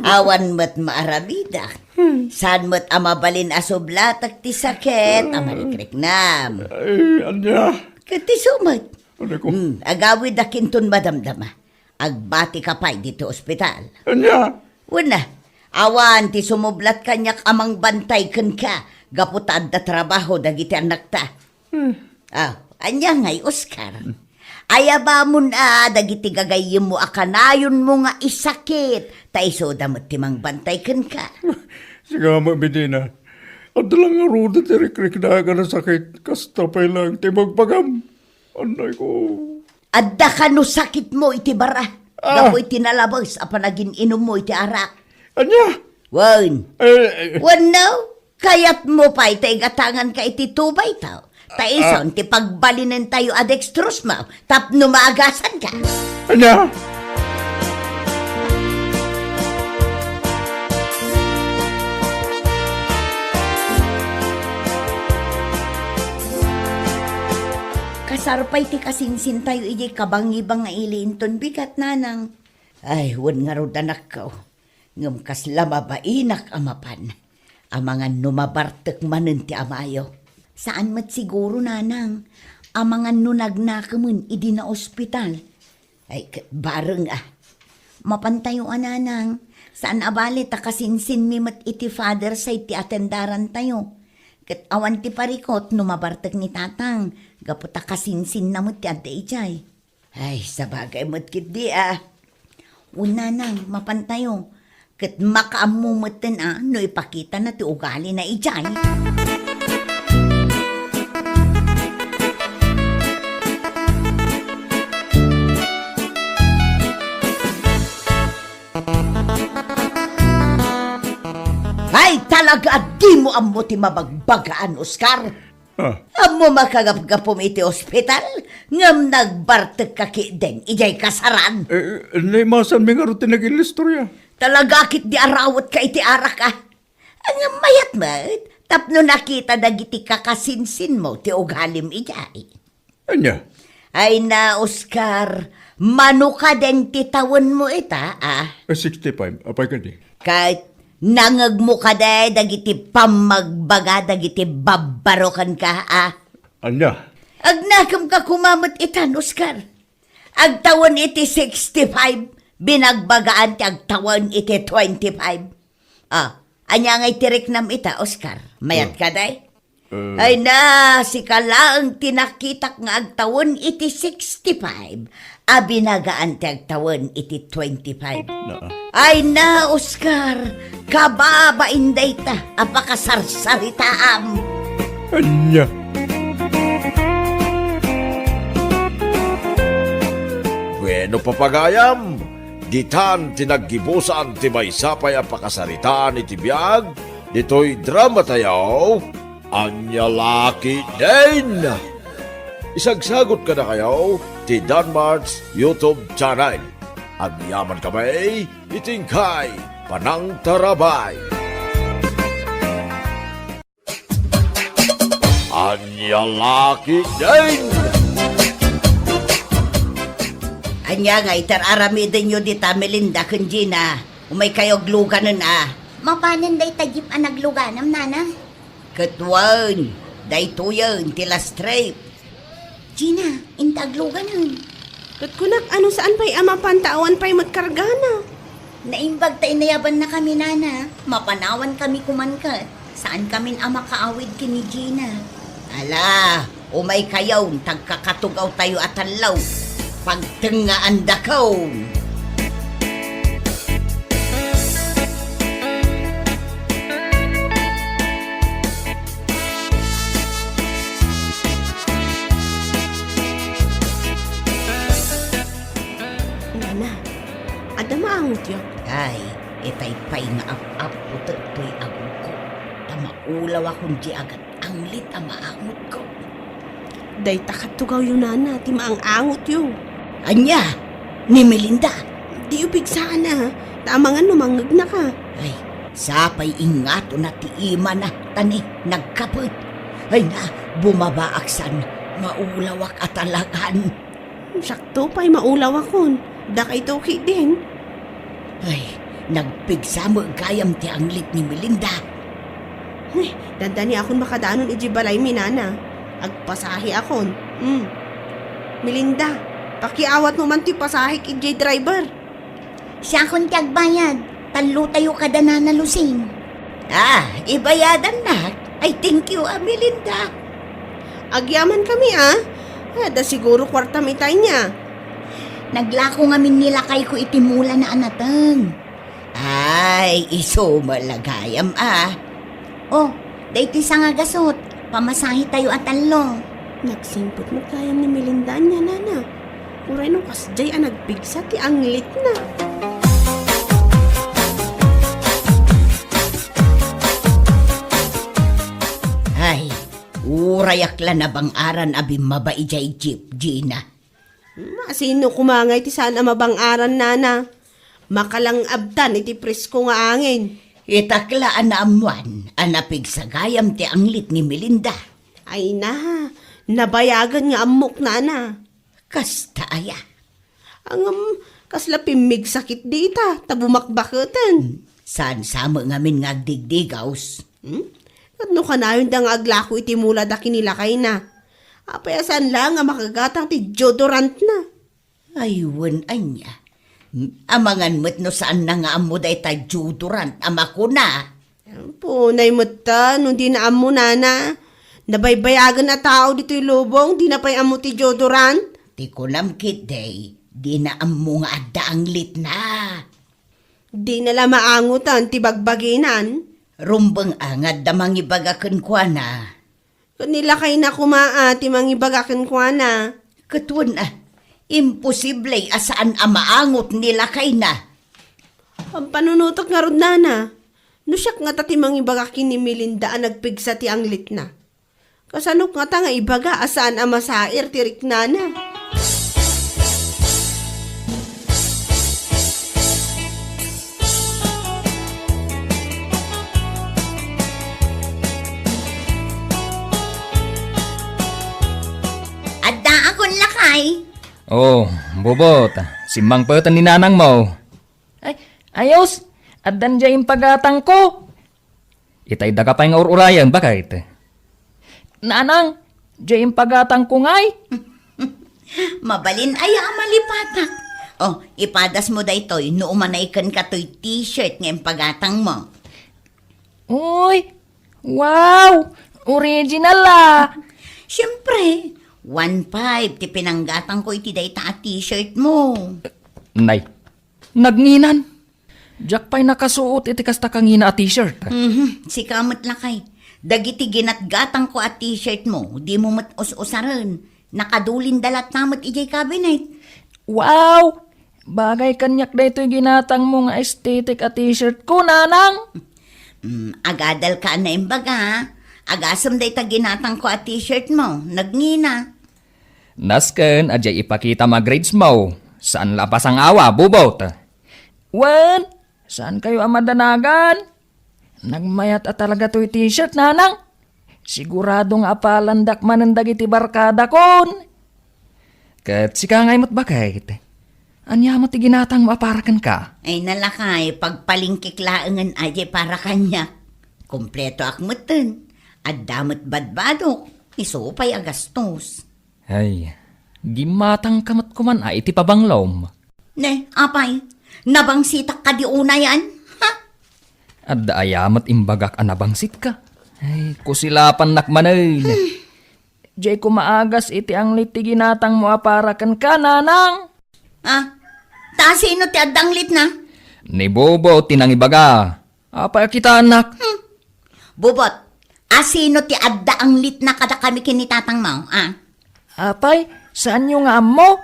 Awan met maaramidak. Saan met a mabalin a sublatek ti sakit a marikriknam. Ay, ania? Ket isu met. Anay ko. Hmm, agawidak inton madamdama. Agbatika pay ditoy ospital. Ania? Wen a, awan ti sumublat kaniak a mangbantay kenka gapu ta adda trabaho dagiti annakta. Hmm. Ah, ania ngay, Oscar? Hmm. Ayabamon a dagiti gagayyemmo a kanayonmo nga isakit, ta isuda met ti mangbantay kenka. Sika met, Medina. Adda la ngarud ti rikriknak a nasakit, kasta pay laeng ti ibagbagam. Anay ko. Adda kano sakitmo iti bara, ah, gapu iti nalabes a panagin-inummo iti arak. Ania? Wen. Eh, eh. Wenno, kayatmo pay ta igatanganka iti tubaytayo. Ta, ah, ison ti pagbalinentayo a dextrose mo tapno maagasanka. Ania? Kasar pay ti kasinsintayo idiay kabangibang nga ili inton bigat, Nanang. Ay, wen ngarud, anakko. Ngem kasla mabainak a mapan. Amangan no mabartek manen ti amayo. Saan met siguro, Nanang. Amangan no nagnakemen idi naospital. Ay, ket bareng a. Mapantayo a, Nanang. Saan a bale ta kasinsinmi met iti father side ti atendarantayo. Ket awan ti parikut no mabartek ni Tatang, gapu ta kasinsinna met ti adda idiay. Ay, sabagay met ketdi a. Wen, Nanang, mapantayo. Ket makaammo metten a no ipakitana ti ugalina idiay. Ay, talaga a dimo ammo ti mabagbagaan, Oscar. Ah. Ammom a kagapgapum iti ospital, ngem nagbartekka ketdin idiay kasaran. Eh, naimasanmi ngarud ti nagin-istoria. Talaga ketdi a rawetka iti arak a. Ngem mayat met, tapno nakita dagiti kakasinsinmo ti ugalim idiay. Ania? Ay na, Oscar, mano kadin ti tawenmo ita, a? Eh, sixty-five. Apay kadi? Ket nangngegmo kadi dagiti pammagbaga dagiti babbarokenka, a? Ania? Agnakemka koma met itan, Oscar. Agtawen iti sixty-five, binagbagaan ti agtawen iti twenty-five. Ah, ania ngay ti riknam ita, Oscar? Mayat ka, day? Eh. Ay na, sika laeng ti nakitak nga agtawen iti sixty-five, a binagaan ti agtawen iti twenty-five. Naa. Ay na, Oscar, kababain dayta a pakasarsaritaam. Ania? Bueno, papagayam, ditan ti naggibusan ti maysa pay a pakasaritaan iti biag ditoy dramatayo. Ania la ketdin? Isagsagot kadakayo ti Danmart's YouTube channel. Agyamankami iti inkay panangtarabay. Ania la ketdin? Ania ngay ti ar-aramidenyo dita, Melinda ken Gina? Umaykayo agluganen a. Mapanen dayta jeep a nagluganam, nana? Ket wen, daytoyen ti last trip. Gina, inta agluganen. Ket kunak, ano, saan pay a mapan ta awan pay met kargana? Naimbag ta inayabannakami, nana. Mapanawankami koman ket. Saankamin a makaawid ken ni Gina. Ala, umaykayon, ta agkakatugawtayo a tallo. Pagtengngaandakon. Nana, adda maangotyo? Ay, itay pay nga ap-apputek toy agungko, ta maulawakon diay agat-anglit a maangotko. Dayta ket tugawyo, nana, ti maang-angotyo. Ania? Ni Melinda? Diyo pigsaan a, ta amangan no mangngegnaka. Ay, sapay ingatona ti imana, ta ni nagkapet. Ay na, bumabaak san, maulawak a talagan. Siakto pay maulawakon. Dakayto ketdin. Ay, nagpigsa met gayam ti anglit ni Melinda. Ay, dandaniakon makadanon idiay balaymi, nana. Agpasaheakon. Mm. Melinda, pakiawatmo man ti pasahek idiay driver. Siakon ti agbayad. Tallotayo kada nana Lucing. Ah, ibayadannak. Ay, thank you, a, Melinda. Agyamankami, a. Adda siguro kuartam ita ania. Naglako ngamin ni lakayko iti mulana a nateng. Ay, isu met la gayam, a. Oh, daytoy sangagasut. Pamasahetayo a tallo. Nagsingpet met gayam ni Melinda ania, nana. Uray no kasdiay a nagpigsa ti anglitna. Ay, urayak la nabang-aran a bimmaba idiay jeep, Gina. Hmm, asino koma ngay ti saan a mabang-aran, nana? Makalang-abtan iti presko nga angin. Itak la a naammuan a napigsa gayam ti anglit ni Melinda. Ay na, nabayagen nga ammok, nana. Kasta aya? Ngem, kasla pimmigsa ketdi ita, ta bumakbaketen. Saan sa met ngamin nga agdigdigaws? Hmm? Ket no kanayon da nga aglako iti mulada ken ni lakayna, apay a saan laeng a makagatang ti deodorantna? Ay, wen ania. Amangan met no saanna nga ammo dayta deodorant a makuna. Punay met ta no dina ammo, nana. Nabaybayagen a tao ditoy lubong, dina pay ammo ti deodorant. Ti kunam ketdi, dina ammo nga adda anglitna. Dina la maangotan ti bagbaginan. Rumbeng a nga adda mangibaga kenkuana. Ket ni lakayna koma a ti mangibaga kenkuana. Ket wen a, imposible a saan a maangot ni lakayna. Pampanunotek ngarud, nana. No siak ngata ti mangibaga ken ni Melinda a nagpigsa ti anglitna, kasanok ngata nga ibaga a saan a masair ti riknana? Addaakon, lakay. Oh, Bobot, simmangpeten ni nanangmo. Ay, ayos, addan diay impagatangko. Itay daga pay nga ur-urayen, baket? Nanang, diay impagatangko ngay. Mabalin aya a malipatak. Oh, ipadasmo daytoy no umanay kenka toy t-shirt nga impagatangmo. Uy! Wow! Original, ah! Siyempre, one five ti pinanggatangko iti dayta a t-shirt mo. Nay, nagnginan. Diak pay nakasuot iti kasta kangina a t-shirt. Mhm, sika met lakay. Dagiti ginatgatangko a t-shirt mo, dimo met us-usaren. Nakadulinda latta met idiay cabinet. Wow! Bagay kaniak daytoy ginatangmo nga aesthetic a t-shirt ko, nanang. Mm, agadalka a naimbaga. Agasem dayta ginatangko a t-shirt mo. Nagngina. Nasken a diay ipakitam a grades mo. Saan la a pasangawa, bubot. Wen, saankayo a madanagan? Nagmayat a talaga toy t-shirt, nanang. Sigurado nga apalandak manen dagiti barkadakon. Ket sika ngay met baket. Ania met ti ginatangmo a para kenka? Ay, nalakay, pagpalingkik laengen a diay para kaniak. Kompletoak metten. Adda met badbadok. Isu pay a gastos. Ay, gimmatangka met koman a iti pabanglom. Ne, apay, nabangsitak kadi unayan? Ha? Adda aya met imbagak a nabangsitka? Ay, kusilapannak manen. Hmm. Diay ko maagas iti anglit ti ginatangmo a para kenka, nanang. Ah, ta sino ti adda anglitna? Ni Bobo ti nangibaga. Apay a kitaennak? Hmm. Bubot, asino ti adda anglitna kadakami ken ni tatangmo, a? Apay, saanyo nga ammo?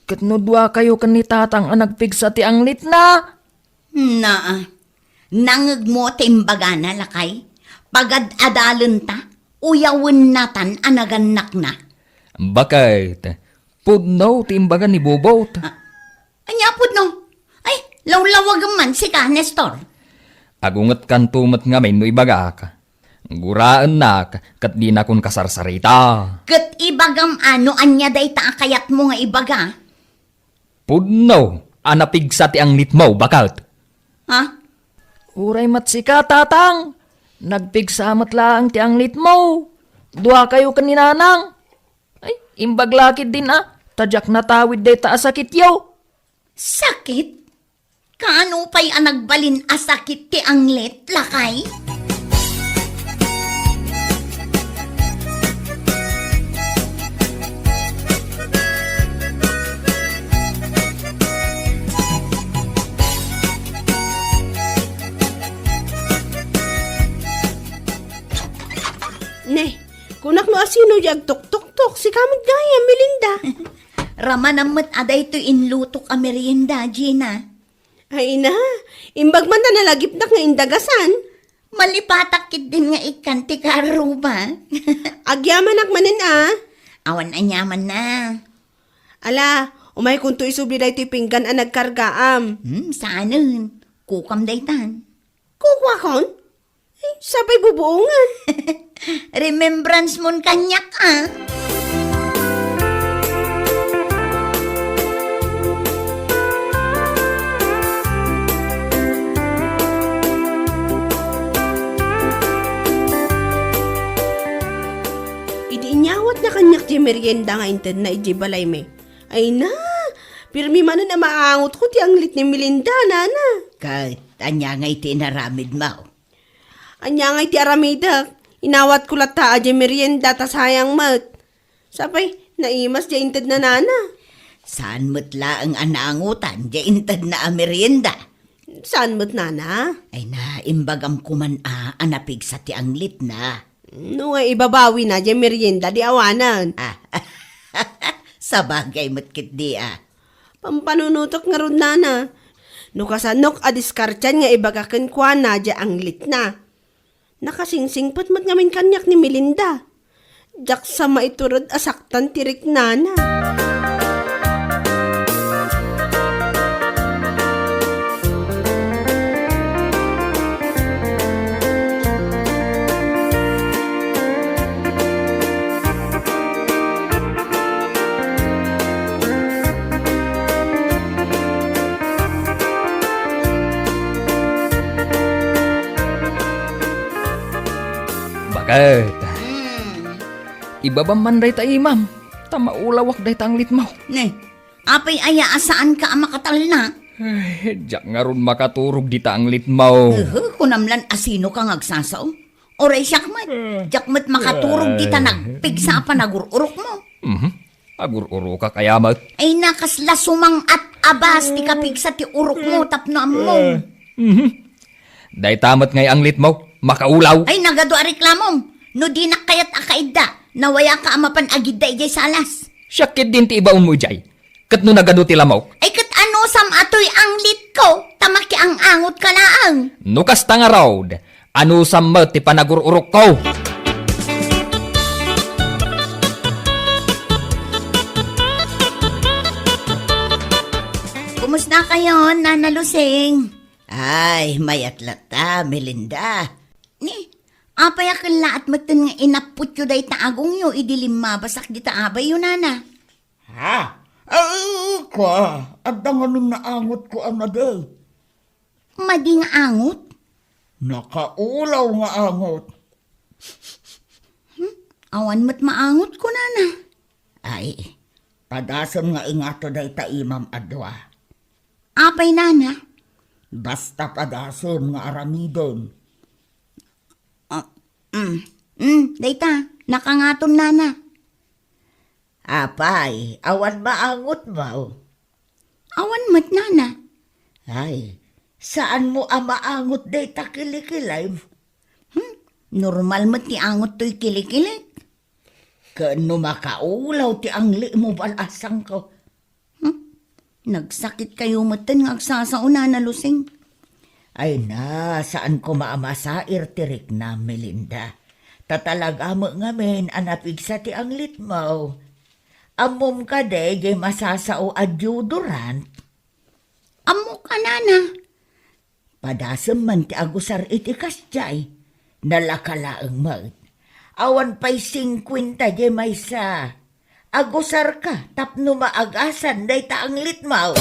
Ket no duakayo ken ni tatang a nagpigsa ti anglitna? Naa. Nangngegmo ti imbagana, lakay? Pagad-adalenta, uyawennatan a nagannakna. Baket, pudno ti imbaga ni Bubot. Ah, ania pudno? Ay, lawlawagem man sika, Nestor. Agungetkanto met ngamin no ibagak. Guraennak ket dinakon kasarsarita. Ket ibagam a no ania dayta a kayatmo nga ibaga? Pudno a napigsa ti anglitmo, baket. Ha? Uray met sika, tatang. Nagpigsa met laeng ti anglitmo. Duakayo ken ni nanang. Ay, imbag la ketdin a, ta diak natawid dayta a sakityo. Sakit? Kaano pay a nagbalin a sakit ti anglit, lakay? Ne, kunak no asino di agtuktoktok, sika met gayam, Melinda. Ramanam met a daytoy inlutok a merienda, Gina. Ay, ina, imbag man ta nalagipnak nga indagasan. Malipatak ketdin nga ikkan ti karuba. Agyamanak manen a. Awan aniamanna. Ala, umaykonto isubli daytoy pinggan a nagkargaam. Hmm, saanen. Kukam daytan. Kukuakon? Ay, sapay bubuongen. Remembrance mon kaniak, a. Idi inyawatna kaniak ti merienda nga intedna idiay balaymi, ay na, pirmi manen a maangotko ti anglit ni Melinda, nana. Ket ania ngay ti inaramidmo? Ania ngay ti aramidek? Inawatko latta a diay merienda ta sayang met. Sapay, naimas diay intedna, nana. Saan met laeng a naangotan diay intedna a merienda? Saan met, nana? Ay na, imbagam koman a, a napigsa ti anglitna. No nga ibabawina diay merienda, di awanen. Ah, sabagay met ketdi a. Pampanunotek ngarud, nana. No kasanok a diskartian nga ibaga kenkuana diay anglitna. Nakasingsingpet met ngamin kaniak ni Melinda. Diak sa maitured a saktan ti riknana. Baket. Hmm. Ibabam man dayta imam, ta maulawak dayta anglitmo. Ne, apay aya a saanka a makatalna? Ay, diak ngarud makaturog dita anglitmo. Uhu, kunam lan a sinoka nga agsasao. Uray siak met, diak met makaturog dita nagpigsa a panagur-urokmo. Mhm. Agur-urokak aya met. Ay, nakasla sumang-at a bas ti kapigsa ti urokmo tapno ammom. Mhm. Dayta met ngay anglitmo, makaulaw. Ay, nagadu a reklamom. No dinak kayat a kaidda, nawayaka a mapan agidda idiay salas. Siak ketdin ti ibaonmo idiay. Ket no nagadu ti lamok? Ay, ket anusam a toy anglitko, ta makiang-angotka laeng. No kasta ngarud, anusam met ti panagur-urokko? Kumusta kayo, Nana Lusing? Ay, mayat latta, Melinda. Ni, apay a kellaat metten nga inapputyo dayta agongyo idi limmabasak dita abayyo, Nana? Ha? Ay, kua, adda ngamin naangotko a madi. Madi nga angot? Nakaulaw nga angot. Hmm? Awan met maangotko, Nana. Ay, padasem nga ingato dayta imam a dua. Apay, Nana? Basta padasem nga aramidem. Ah, mm, mm, dayta, nakangatom, Nana. Apay, awan maangotmo? Awan met, Nana. Ay, saanmo a maangot dayta kilikilem? Hmm, normal met ti angot toy kilikilek. Ken no makaulaw ti anglitmo, bal-asangko. Hmm? Nagsakit kayo metten nga agsasao, Nana Lusing. Ay na, saan koma a masair ti riknam, Melinda. Ta talaga met ngamin a napigsa ti anglitmo. Ammom kadi jay masasao a deodorant? Ammok a, Nana. Padasem man ti agusar iti kasdiay. Nalaka laeng met. Awan pay singkuenta jay maysa. Agusarka tapno maagasan dayta anglitmo.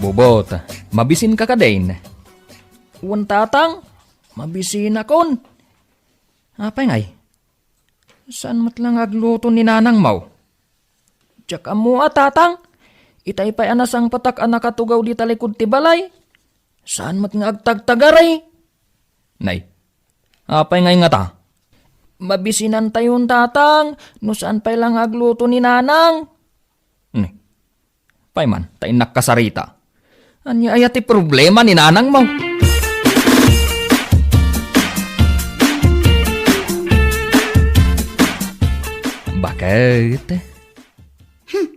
Bubot, mabisinka kadin? Wen, Tatang, mabisinakon. Apay ngay? Saan met la nga agluto ni nanangmo? Diak ammo a, Tatang. Itay pay a nasangpetak a nakatugaw dita likud ti balay. Saan met nga agtagtagari. Nay, apay ngay ngata? Mabisinantayon, Tatang, no saan pay la nga agluto ni Nanang. Nay, pay man, ta innak kasarita. Ania aya ti problema ni nanangmo? Baket. Hmm,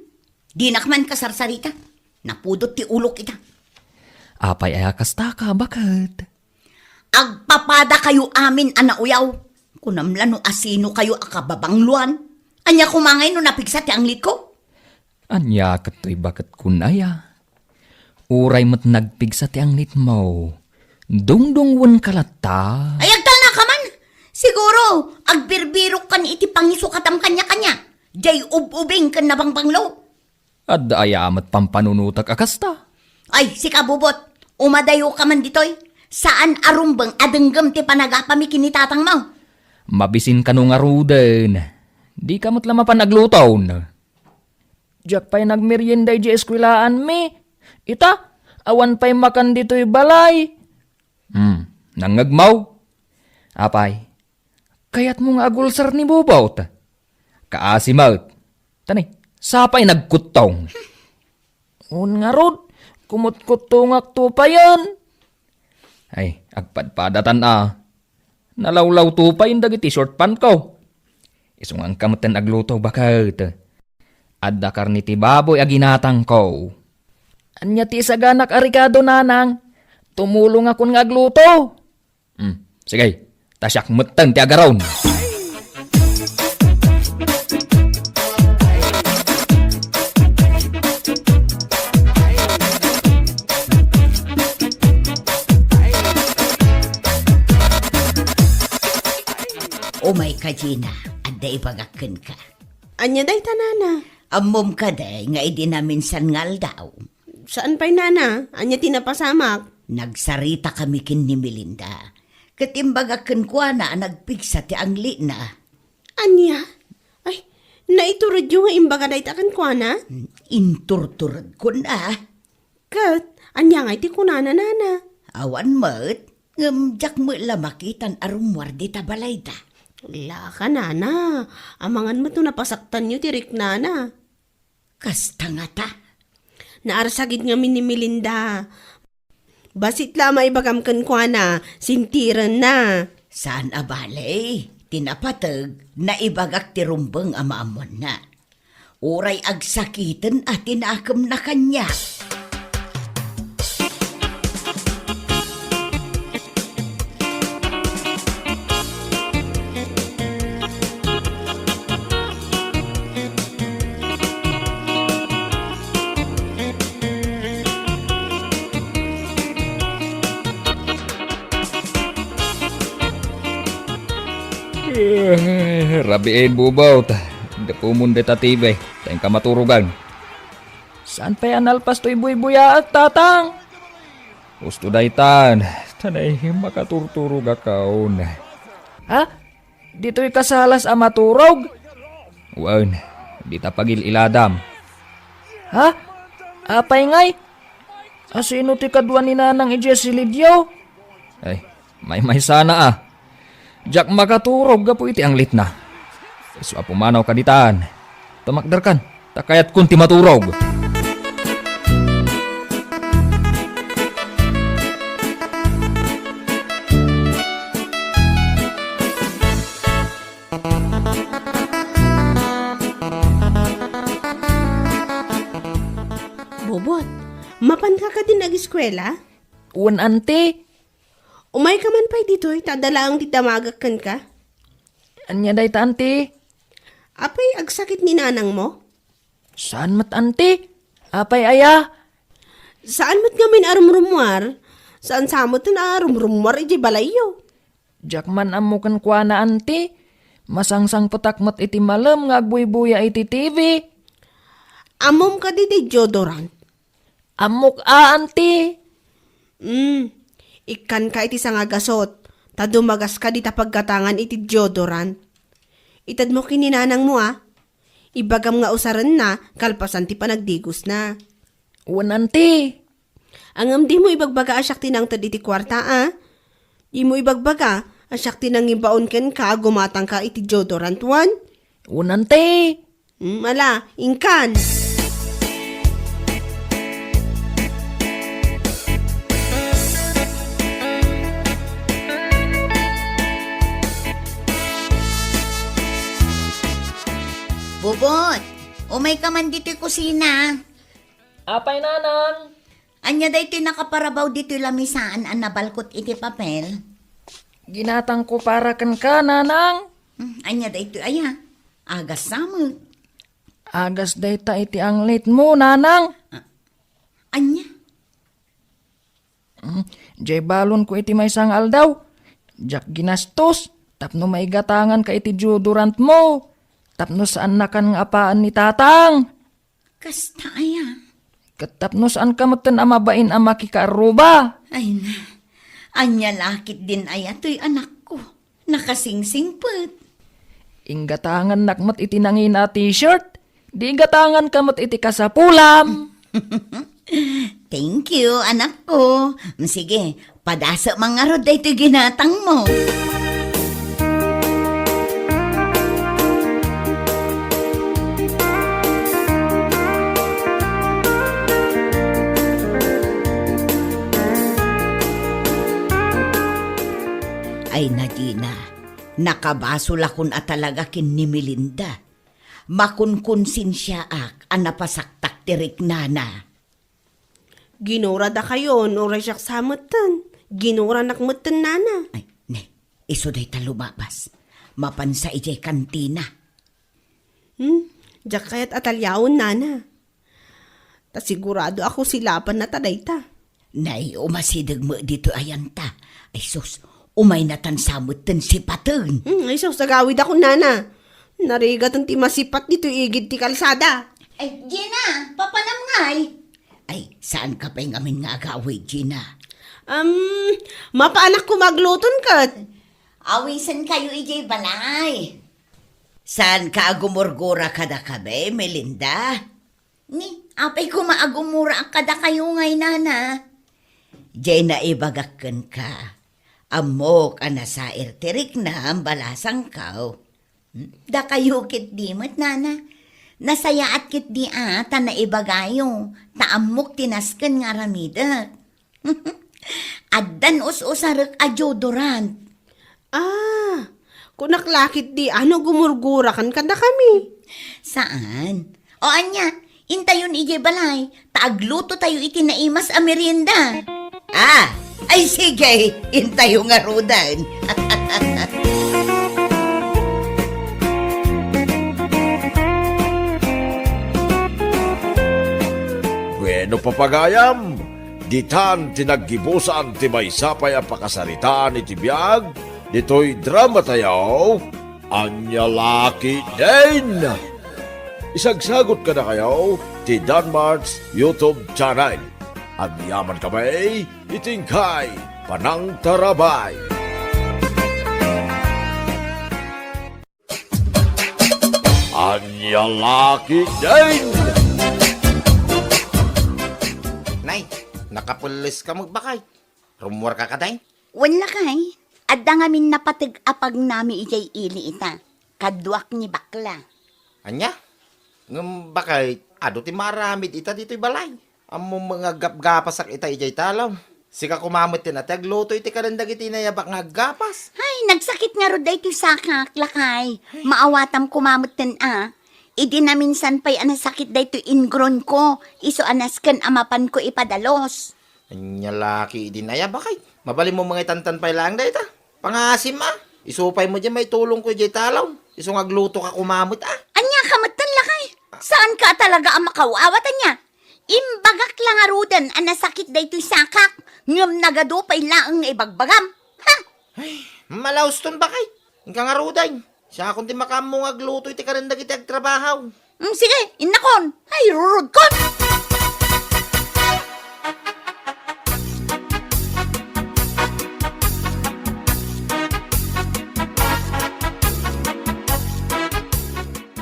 dinak man kasarsarita. Napudot ti ulok ita. Apay aya kastaka, baket? Agpapadakayo amin a nauyaw. Kunam la no asino kayo a kababangloan. Ania koma ngay no napigsa ti anglitko? Ania ket toy baket kun aya? Uray met nagpigsa ti anglitmo, dungdungwenka latta. Ay, agtalnaka man! Siguro, agbirbirokan iti pangisukatam kaniakania. Jay ub-ubing ken nabangbanglo. Adda aya met pampanunotek a kasta? Ay, sika, Bubot, umadayoka man ditoy. Saan a rumbeng a denggem ti panagapami ken ni tatangmo. Mabisin kano ngaruden. Dika met la mapan agluton. Diak pay nagmerienda idiay eskuelaanmi. Ita, awan pay makan ditoy balay. Hmm, nangngegmo? Apay, kayatmo nga agulsar ni Bubot? Kaasi met. Tani, sapay nagkuttong. Un ngarud, kumutkuttongakto payen. Ay, agpadpadatan a. Nalawlawto payen dagiti short pantko. Isunganka metten agluto, baket. Adda karne ti baboy a ginatangko. Ania ti isaganak a rekado, nanang? Tumulongakon nga agluto. Hmm, sige. Ta siak metten ti agaron. Umayka, Gina. Adda ibagak kenka. Ania dayta, nana? Ammom kadi nga idi naminsan nga aldaw? Saan pay, nana? Ania ti napasamak? Nagsaritakami ken ni Melinda. Ket imbagak kenkuana a nagpigsa ti anglitna. Ania? Ay, naituredyo nga imbaga dayta kenkuana? Inturturedkon a. Ket, ania ngay ti kunana, nana? Awan met, ngem diak met la makitan a rummuar dita balayda. Laka, nana, amangan met no napasaktanyo ti riknana. Kasta ngata? Naarsagid ngamin ni Melinda. Bassit la a maibagam kenkuana, sintirenna. Saan a bale, ti napateg, naibagak ti rumbeng a maammoanna. Uray agsakiten a ti nakemna kaniak. Eh, rabiin, Bubot. Dapumon dita T V, ta inka maturogan. Saan pay a nalpas toy buybuyaak, Tatang? Husto daytan, ta naihi makaturturogakon. Ha? Ditoy kasalas a maturog? Wen, dita pagil-iladam. Ha? Apay ngay? Asino ti kadua ni Nanang idiay silidyo? Ay, maymaysana a. Diak makaturog gapu iti anglitna. Isu a pumanawka ditan. Tumakderkan, ta kayatkon ti maturog. Bobot, mapanka kadin ageskuela? Wen, anti. Umayka man pay ditoy, ta adda laeng ti damagak kenka. Ania dayta, anti? Apay, agsakit ni nanangmo? Saan met, anti? Apay aya? Saan met ngamin a rumrummuar? Saan sa met a rumrummuar idiay balayyo? Diak man ammo kenkuana, anti. Masangsangpetak met iti malem nga agbuybuya iti T V. Ammom kadi ti deodorant? Ammok a, anti. Mm, ikkanka iti sangagasut, ta dumagaska dita paggatangan iti deodorant. Itedmo ken ni nanangmo a. Ibagam nga usarenna kalpasan ti panagdigosna. Wen, anti. Ngem dimo ibagbaga a siak ti nangted iti kuarta a. Dimo ibagbaga a siak ti nangibaon kenka a gumatangka iti deodorant, wen? Wen, anti. Hmm, ala, inkan. Bubot, umayka man ditoy kusina. Apay, nanang? Ania daytoy nakaparabaw ditoy lamisaan a nabalkot iti papel? Ginatangko para kenka, nanang. Hmm, ania daytoy aya? Agas sa met. Agas dayta iti anglitmo, nanang. Ah, ania? Hmm, diay balonko iti maysa nga aldaw, diak ginastos tapno maigatanganka iti deodorantmo, tapno saannakan nga apaen ni tatang. Kasta aya? Ket tapno saanka metten a mabain a makikaarruba. Ay na, ania la ketdin aya toy anakko? Nakasingsingpet. Inggatangannak met iti nangina a t-shirt. Di igatanganka met iti kasapulam. Thank you, anakko. Sige, padasek man ngarud daytoy ginatangmo. Ay, Nadina, nakabasolakon a talaga ken ni Melinda. Makunkonsensiaak a napasaktak ti riknana. Ginuradakayon, uray siak sa metten. Ginuranak metten, nana. Ay, ne, isu dayta lumabas. Mapansa idiay kantina. Hmm, diak kayat a taliawen, nana. Ta sigurado a kusilapanna ta dayta. Nay, umasideg met ditoy ayanta. Ay sus, umaynatan sa metten sipaten. Hmm, ay sus, agawidakon, nana. Narigaten ti masipat ditoy igid ti kalsada. Ay, Gina, papanam ngay? Ay, saanka pay ngamin nga agawid, Gina? Um, mapaanak ko magluton ket. Awisan kayo idiay balay. Saanka a gumurgura kadakami, Melinda? Ni, apay koma a gumuraak kadakayo ngay, nana? Jay naibagak kenka. Ammok a nasair ti riknam, balasangko. Hmm? Dakayo ketdi met, nana. Nasayaat ketdi a ta naibagayo, ta ammok ti nasken nga aramidek. Addan us-usarek a deodorant. Ah, kunak la ketdi a no gumurgurakan kadakami. Saan? O ania, intayon idiay balay, ta aglutotayo iti naimas a merienda. Ah, ay sige, intayo ngaruden. Bueno, papagayam, ditan ti naggibusan ti maysa pay a pakasaritaan iti biag ditoy dramatayo, Ania La Ketdin. Isagsagut kadakayo ti Danmart's YouTube channel. Agyaman kami iti inkay panangtarabay. Ania La Ketdin. Nay, nakapelles ka met, bakay? Rummuarka kadi? Wen lakay, adda ngamin napateg a pagnami idiay ili ita. Kaduak ni bakla. Ania? Ngem bakay, adu ti maaramid ita ditoy balay? Ammom nga aggapgapasak ita idiay talon. Sika koma metten a ti agluto iti kanen dagiti inayabak nga aggapas. Ay, nagsakit ngarud daytoy sakak, lakay. Ay. Maawatam koma metten a. Idi naminsan pay a nasakit daytoy ingrunko, isu a nasken a mapanko ipadalos. Ania la ketdin aya, bakay? Mabalinmo nga itantan pay laeng dayta. Pangasim a. Isu pay met diay maitulongko idiay talon. Isu nga aglutoka koma met a. Ania ka metten, lakay? Saanka talaga a makaw-awat, ania? Imbagak la ngaruden a nasakit daytoy sakak, ngem nagadu pay laeng nga ibagbagam. Ha? Ay, malauston, bakay. Inka ngaruden. Siakon ti makaammo nga agluto iti kanen dagiti agtrabaho. Mm, sige, innakon. Ay, rurudkon!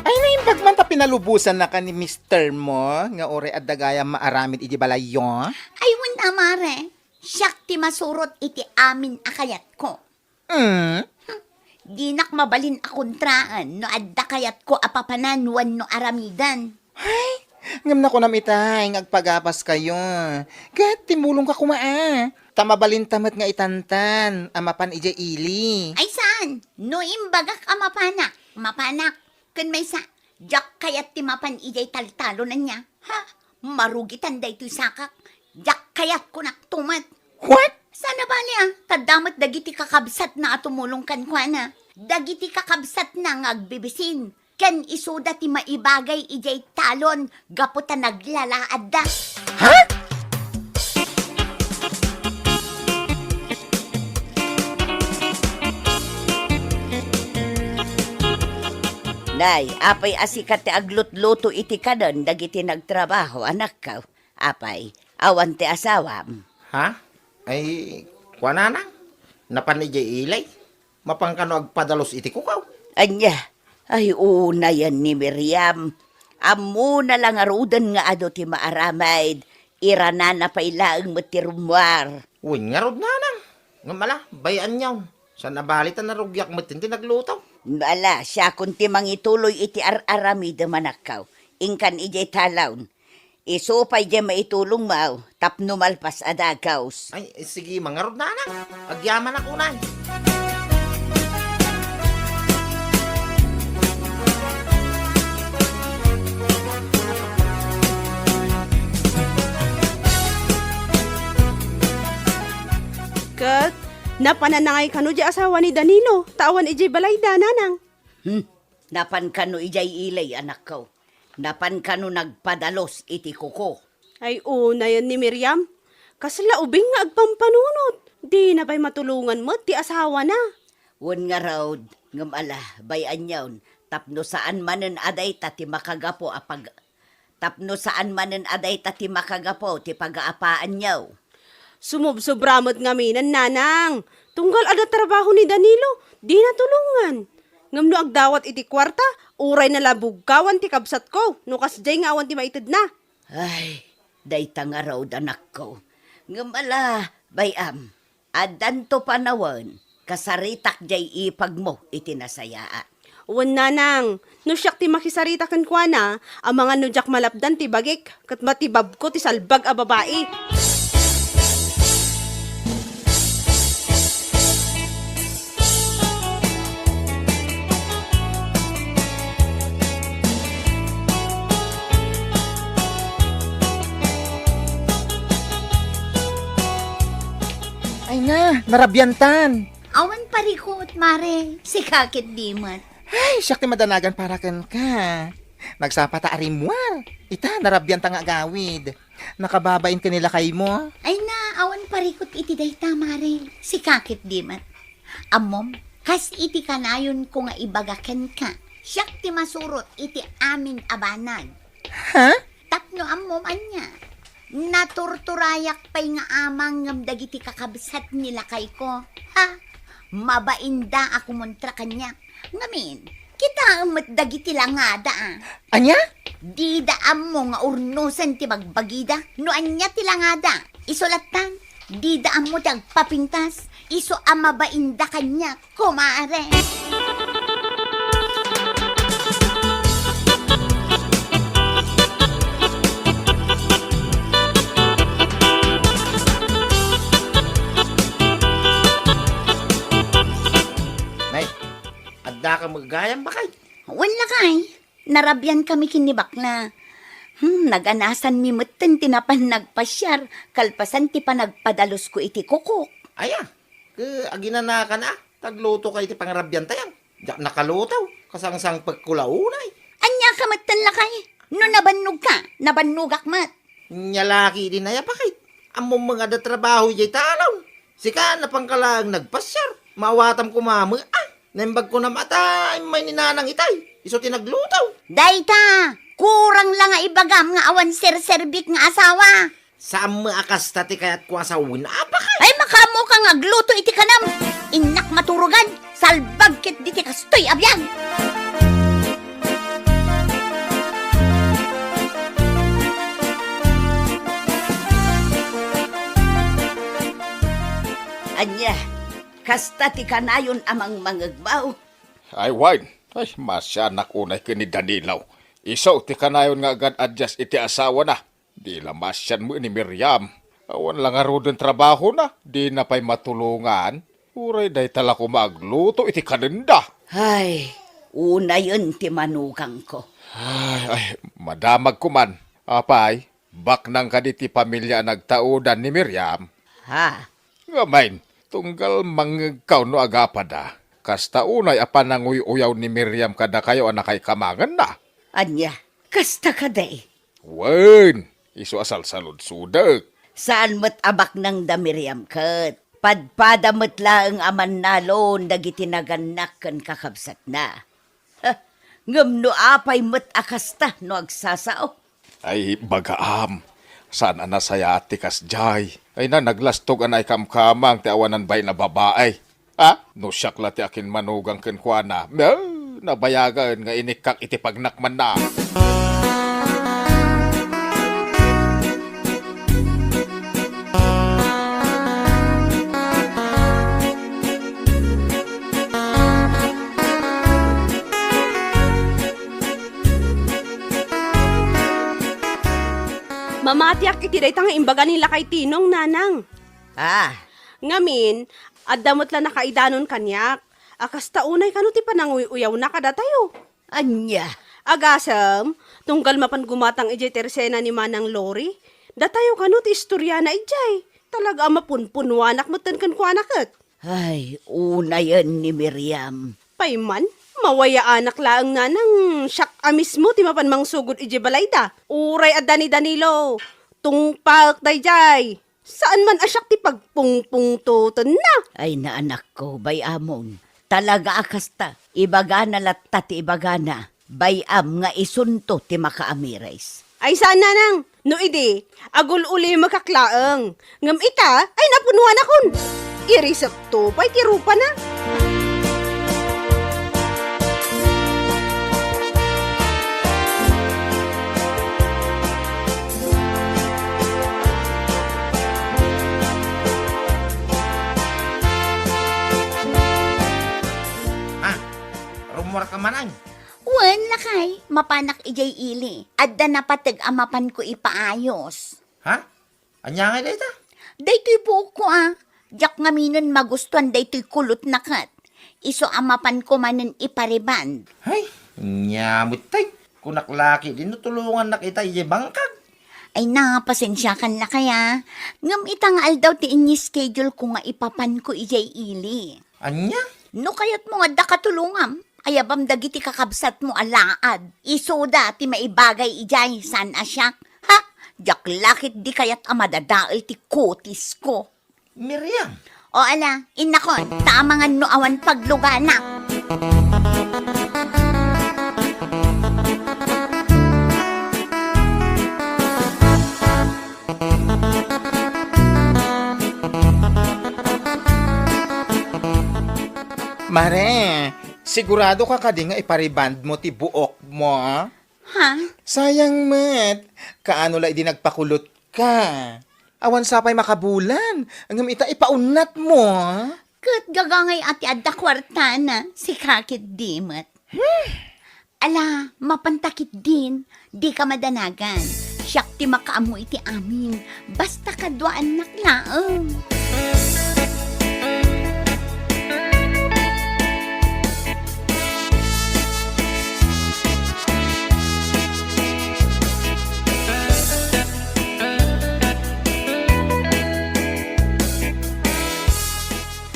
Ay, naimbag man ta pinalubosannaka ni mister mo nga uray adda gayam maaramid iti balayyo? Ay, wen a, mare. Siak ti masurot iti amin a kayatko. Mm? Dinak mabalin a kontraen no adda kayatko a papanan wenno aramiden. Ay, ngem nakunam itay nga agpagapaskayo. Ket timulongka koma a. Ta mabalinta met nga itantan a mapan idiay ili. Ay saan? No imbagak a mapanak, mapanak. Ken maysa, diak kayat ti mapan idiay taltalon ania. Ha? Marugitan daytoy sakak. Diak kayat, kunak tumet. What? Sana bali a, ta adda met dagiti kakabsatna a tumulong kenkuana. Dagiti kakabsatna nga agbibisin. Ken isuda ti maibagay idiay talon gapu ta naglalaadda. Ha? Nay, apay a sika ti aglutluto iti kanen dagiti nagtrabaho, anakko? Apay, awan ti asawam? Ha? Ay, kuanana? Napan idiay ili? Mapan kano agpadalos iti kukaw? Ania? Ay, unayen ni Miriam. Ammona la ngaruden nga adu ti maaramid. Iranana pay laeng met ti rummuar. Wen ngarud, nanang. Ngem ala, bay-anyon. Saan a bali ta narugiak met ti nagluto. Ala, siakon ti mangituloy iti ar-aramidem, anakko. Inkan idiay talon. Isu pay diay maitulongmo tapno malpas a dagus. Ay, sige, mangarud, nanang. Agyamanak unay. Ket, napananangay kano diay asawa ni Danilo, ta awan idiay balayda, nanang. Hmm, napan kano idiay ili, anakko? Napan kano nagpadalos iti kuko? Ay, unayen ni Miriam. Kasla ubing nga agpampanunot. Dina pay matulongan met ti asawana. Wen ngarud, ngem ala, bay-anyon, tapno saan manen a dayta ti makagapu a pag-, tapno saan manen a dayta ti makagapu ti pagaapaanyo. Sumubsobra met ngamin, nanang. Tunggal adda trabaho ni Danilo, dina tulongan. Ngem no agdawat iti kuarta, uray nalabugkawan ti kabsatko, no kasdiay nga awan ti maitedna. Ay, dayta ngarud, anakko. Ngem ala, bay-am, addanto panawen, kasaritak diay ipagmo iti nasayaat. Wen, nanang, no siak ti makisarita kenkuana, amangan no diak malapdan ti bagik, ket matibabko ti salbag a babai. Ay na, narabiantan. Awan parikut, mare. Sika ket di met. Ay, siak ti madanagan para kenka. Nagsapa ta a rimmuar. Ita, narabianta nga agawid. Nakababain ken ni lakaymo. Ay na, awan parikut iti dayta, mare. Sika ket di met. Ammom, kas iti kanayonko nga ibaga kenka, siak ti masurot iti amin a banag. Ha? Tapno ammom ania, naturturayak pay nga amang ngem dagiti kakabsat ni lakayko. Ha? Mabainda a kumontra kaniak. Ngamin, kitaem met dagiti langada, a. Ania? Dida ammo nga urnosen ti bagbagida no ania ti langada. Isu lattan, dida ammo ti agpapintas, isu a mabainda kaniak, kumare. Nay, adda ka met gayam, bakay? Wen, lakay. Narabian kami ken ni bakna. Hmm, naganasanmi metten ti napan nagpasiar, kalpasan ti panagpadalusko iti kukok. Aya, ke aginanakan a, tagluto ka iti pangrabiantayo. Diak nakaluto, kasangsangpekko la unay. Ania ka metten, lakay? No nabannogka, nabannogak met. Nia la ketdi, nay, a bakay. Ammom nga adda trabaho idiay talon. Sika, napanka laeng nagpasiar. Maawatam koma met, a. Naimbag ko na met a immay ni nanang itay. Isu ti nagluto. Dayta, kurang la nga ibagam nga awan serserbik nga asawa. Saan met a kasta ti kayatko a sawen, a bakay. Ay, makaammoka nga agluto iti kanam. Innak maturogan. Salbag ketdi ti kastoy a biag. Ania, kasta ti kanayon a mangmangegmo? Ay, wen. Ay, masianak unay ken ni Danilo. Isu ti kanayon nga agad-adyas iti asawana. Di la masian met ni Miriam. Awan la ngaruden trabahona, dina pay matulongan. Uray dayta la koma agluto iti kanenda. Ay, unayen ti manugangko. Ay, ay, madamag koman. Apay, baknang kadi ti pamilia a nagtaudan ni Miriam? Ha? Ngamin, tunggal mangngegkaw no agapada, kasta unay a pananguy-uyaw ni Miriam kadakayo a nakaikamangenna. Ania, kasta kadi? Wen, isu a salsaludsodek. Saan met a baknang da Miriam ket. Padpada met laeng a mannalon dagiti nagannak ken kakabsatna. Ha, ngem no apay met a kasta no agsasao? Ay, bagaam, saan a nasayaat ti kasdiay. Ay na, naglastog a naikamkamang ti awanan bain a babai. Ha? No siak la ti akinmanugang kenkuana, eh, nabayagen nga inikkak iti pagnakmanna. Mamatiak iti dayta nga imbaga ni lakay Tinong, nanang. Ah. Ngamin, adda met la nakaidanon kaniak. A kasta unay kano ti pananguy-uyawna kadatayo. Ania? Agasem, tunggal mapan gumatang idiay tersena ni Manang Lori, datayo kano ti istoriana idiay. Talaga a mapunpunuanak metten kenkuana ket. Ay, unayen ni Miriam. Pay man, mawayaanak laeng nanang siak a mismo ti mapan mangsugod idiay balayda. Uray adda ni Danilo, tungpaek daydiay. Saan man a siak ti pagpungpungtotenna. Ay, naanakko, bay-amon. Talaga a kasta, ibagana latta ti ibagana. Bay-am nga isunto ti makaamiris. Ay, saan, nanang? No idi, agul-ulimekak laeng. Ngem ita, ay, napunuanakon. Irisekto pay ti rupana. Ah, rummuarka man, ay? Wen, lakay, mapanak idiay ili. Adda napateg a mapanko ipaayos. Ha? Ania ngay dayta? Daytoy buokko a. Diak ngaminen magustuan daytoy kulotna ket. Isu a mapanko manen ipariband. Ay, ania met tay. Kunak la ketdin no tulongannak ita idiay bangkag. Ay, na, pasensiakan lakay a. Ngem ita nga aldaw ti ini-schedule ko nga ipapanko idiay ili. Ania? No kayatmo nga adda katulongam, ayabam dagiti kakabsatmo a laad. Isuda ti maibagay idiay, saan a siak. Ha? Diak la ketdi kayat a madadael ti kutisko. Miriam! O ala, innakon, ta amangan no awan paglugana. Mare, sigurado ka kadi nga ipariband mo ti buok mo, a? Ha? Sayang met. Kaano la idi nagpakulot ka? Awan sa pay makabulan, ngem ita ipaunnat mo, a? Ket gagangay a ti adda kuartana, sika ketdi met. Hmm. Ala, mapanta ketdin, dika madanagan. Siak ti makaammo iti amin, basta kaduaannak laeng.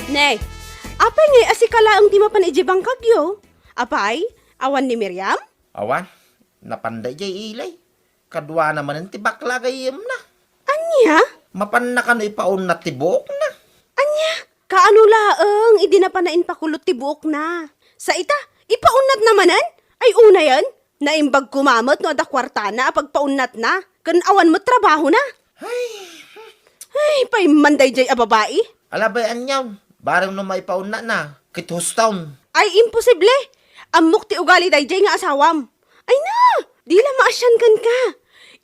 Ne, apay ngay a sika laeng ti mapan idiay bangkagyo? Apay, awan ni Miriam? Awan, napanda idiay ili. Kaduana manen ti bakla a gayyemna. Ania? Mapanna kano ipaunnat ti buokna. Ania? Kaano laeng idi napanna impakulot ti buokna? Sa ita, ipaunnatna manen? Ay, unayen, naimbag koma met no adda kuartana a pagpaunnatna, ken awan met trabahona. Ay. Ay, paimman daydiay a babai. Ala bay, aniaw, bareng no maipaunnatna, ket huston. Ay, imposible! Ammok ti ugali daydiay nga asawam. Ay na, di la maasian kenka.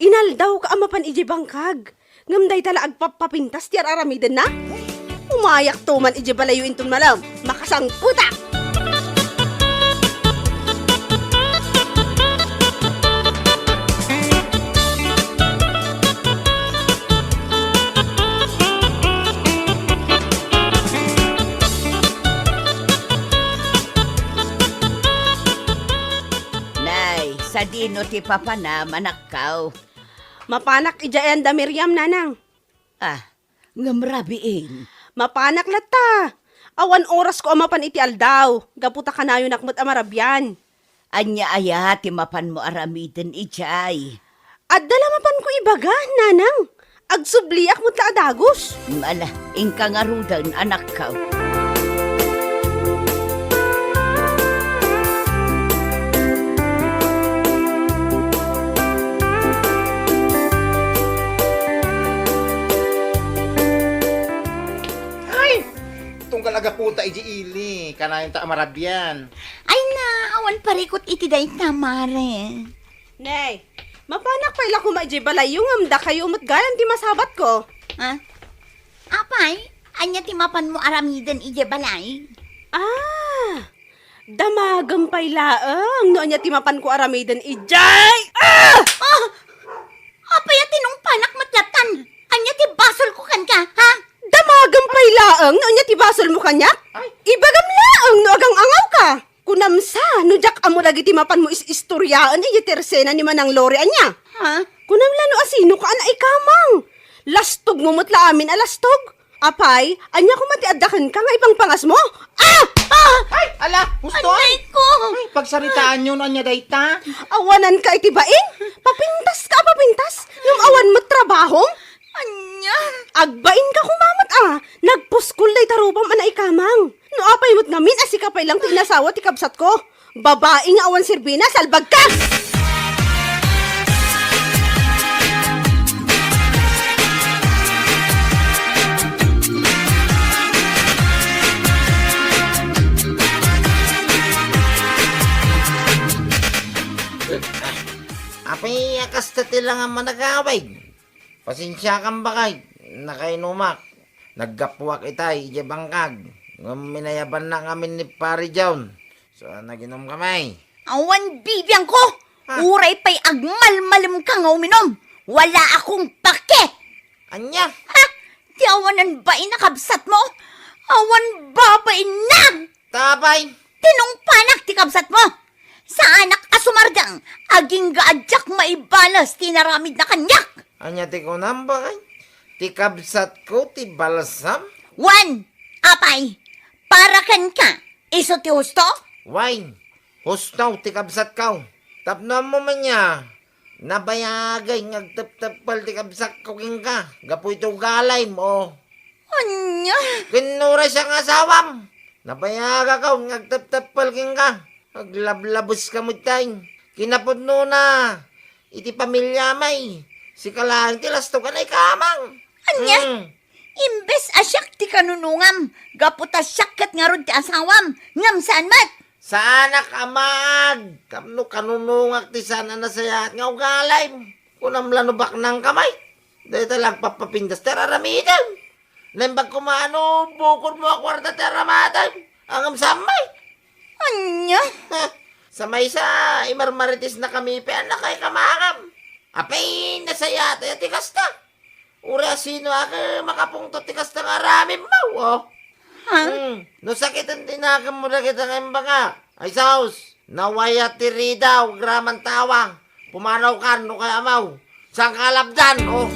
Inaldawka a mapan idiay bangkag. Ngem dayta la agpappapintas ti ar-aramidenna. Umayakto man idiay balayyo inton malem. Makasangpetak! Nay, sadino ti papanam, anakko? Mapanak idiay ayan da Miriam, nanang. Ah, ngem rabiin. Mapanak latta. Awan orasko a mapan iti aldaw, gapu ta kanayonak met a marabian. Ania aya ti mapanmo aramiden idiay? Adda la mapanko ibaga, nanang. Agsubliak met la a dagus. Ala, inka ngaruden, anakko. Ay! Tunggal a gaputa idiay ili, kanayonta a marabian. Ay na, awan parikut iti dayta, mare. Nay, mapanak pay la koma idiay balayyo ngem dakayo met gayam ti masabatko. Ha? Apay, ania ti mapanmo aramiden idiay balay? Ah, damagem pay laeng no ania ti mapanko aramiden idiay. Ah! Ah! Apay a tinungpanak met lattan? Ania ti basolko kenka, ha? Damagem pay laeng no ania ti basolmo kaniak? Ay. Ibagam laeng no agang-angawka. Kunam sa, no diak ammo dagiti mapanmo is-istoriaen iti tersena ni Manang Lori, ania? Ha? Kunam la no asinoka a naikamang. Lastogmo met la amin a lastog. Apay, ania koma ti adda kenka nga ipangpangasmo? Ah! Ah! Ay, ala, husto, ay! Anay ko! Ay, pagsaritaanyo no ania dayta. Awananka iti bain? Papintaska a papintas? Ngem awan met trabahom? Ania? Agbainka koma met a, nagpuskol dayta rupam a naikamang. No apay met ngamin a sika pay lang ti inasawa ti kabsatko. Babai nga awan serbina, salbagka! Kasta ti langan managawid. Pasensiakan, bakay, nakainumak. Naggapuak itay idiay bangkag. Ngem inayabannak ngamin ni Pari John. So, naginom kami. Awan bibiangko! Ha? Uray pay agmalmalemka nga uminom. Wala akong pake! Ania? Ha? Ti awanan bain a kabsatmo? Awan babainnak! Tapay? Tinungpanak ti kabsatmo! Saanak a sumardeng, agingga a diak maibales ti inaramidna kaniak! Ania ti kunam, bakay? Ti kabsatko ti balsam? Wen, apay, para kenka, isu ti husto? Wen, husto ti kabsatko. Tapno ammo man nia, nabayagay nga agtepteppel ti kabsatko kenka, gapu iti ugalim, o. Ania? Ken uray siak nga asawam. Nabayagakon nga agtepteppel kenka. Aglablabeska met tay. Kinapudnona, iti pamiliam, sika laeng ti lastogan a ikamang. Ania? Mm. Imbes a siak ti kanunungam, gapu ta siak ket ngarud ti asawam, ngem saan met. Saanak a maag tapno kanunungak ti saan a nasayaat nga ugalim. Kunam la no baknangka met. Dayta la agpappapintas ti ar-aramidem. Naimbag koma no bukodmo a kuarta ti aramidem. Ngem saan met. Ania? Sa maysa, imarmaritisnakami pay a nakaikamangam. Apay, nasayaat aya ti kasta? Uray a sino a makapungtot ti kasta nga aramidmo, o. Ha? Hmm, no sakiten ti nakemmo dagita nga imbagak, ay sus, nawayat ti ridaw, agraman tawa. Pumanawkan no kayatmo. Saan ka alabdan, o?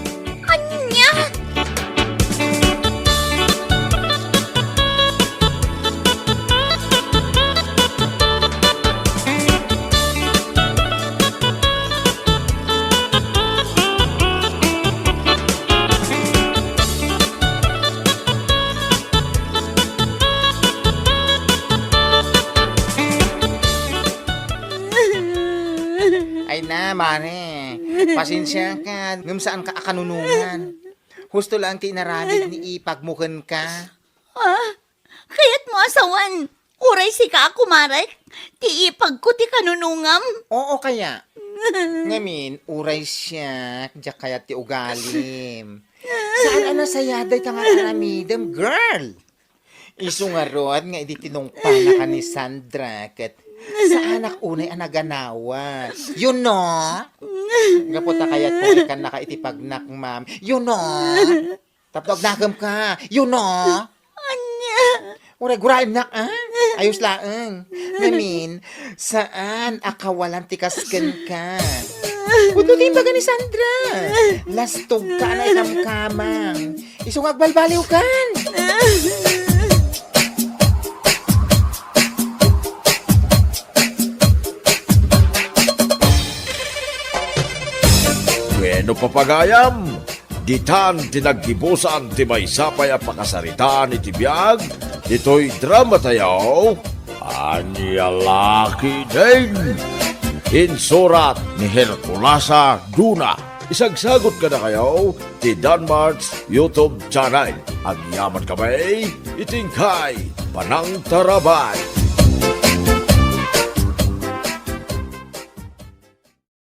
Ania? Ay na, mare. Pasensiaka, ngem saanka a kanunongan. Husto laeng ti inaramid ni ipagmo kenka. Ah, kayatmo a sawen, uray sika a kumarek, ti ipagko ti kanunongam. Oo kaya. Ngamin, uray siak, diak kayat ti ugalim. Saan a nasayaat dayta nga aramidem, girl? Isu ngarud nga idi tinungpanaka ni Sandra ket saanak unay a naganawa. You know? Gapu ta kayatko nga ikkannaka iti pagnakmam. You know? Tapno agnakemka. You know? Ania? Uray guraemnak, a? Ayos laeng. Ngamin, saan a kawalan ti kas kenka? Pudno ti imbaga ni Sandra. Lastogka a naikamkamang. Isu nga agbalbaliwkan. Bueno, papagayam, ditan ti naggibusan ti maysa pay a pakasaritaan iti biag ditoy dramatayo, Ania La Ketdin. Insurat ni Herculasa Duna. Isagsagut kadakayo ti Danmart's YouTube channel. Agyamankami iti inkay panangtarabay.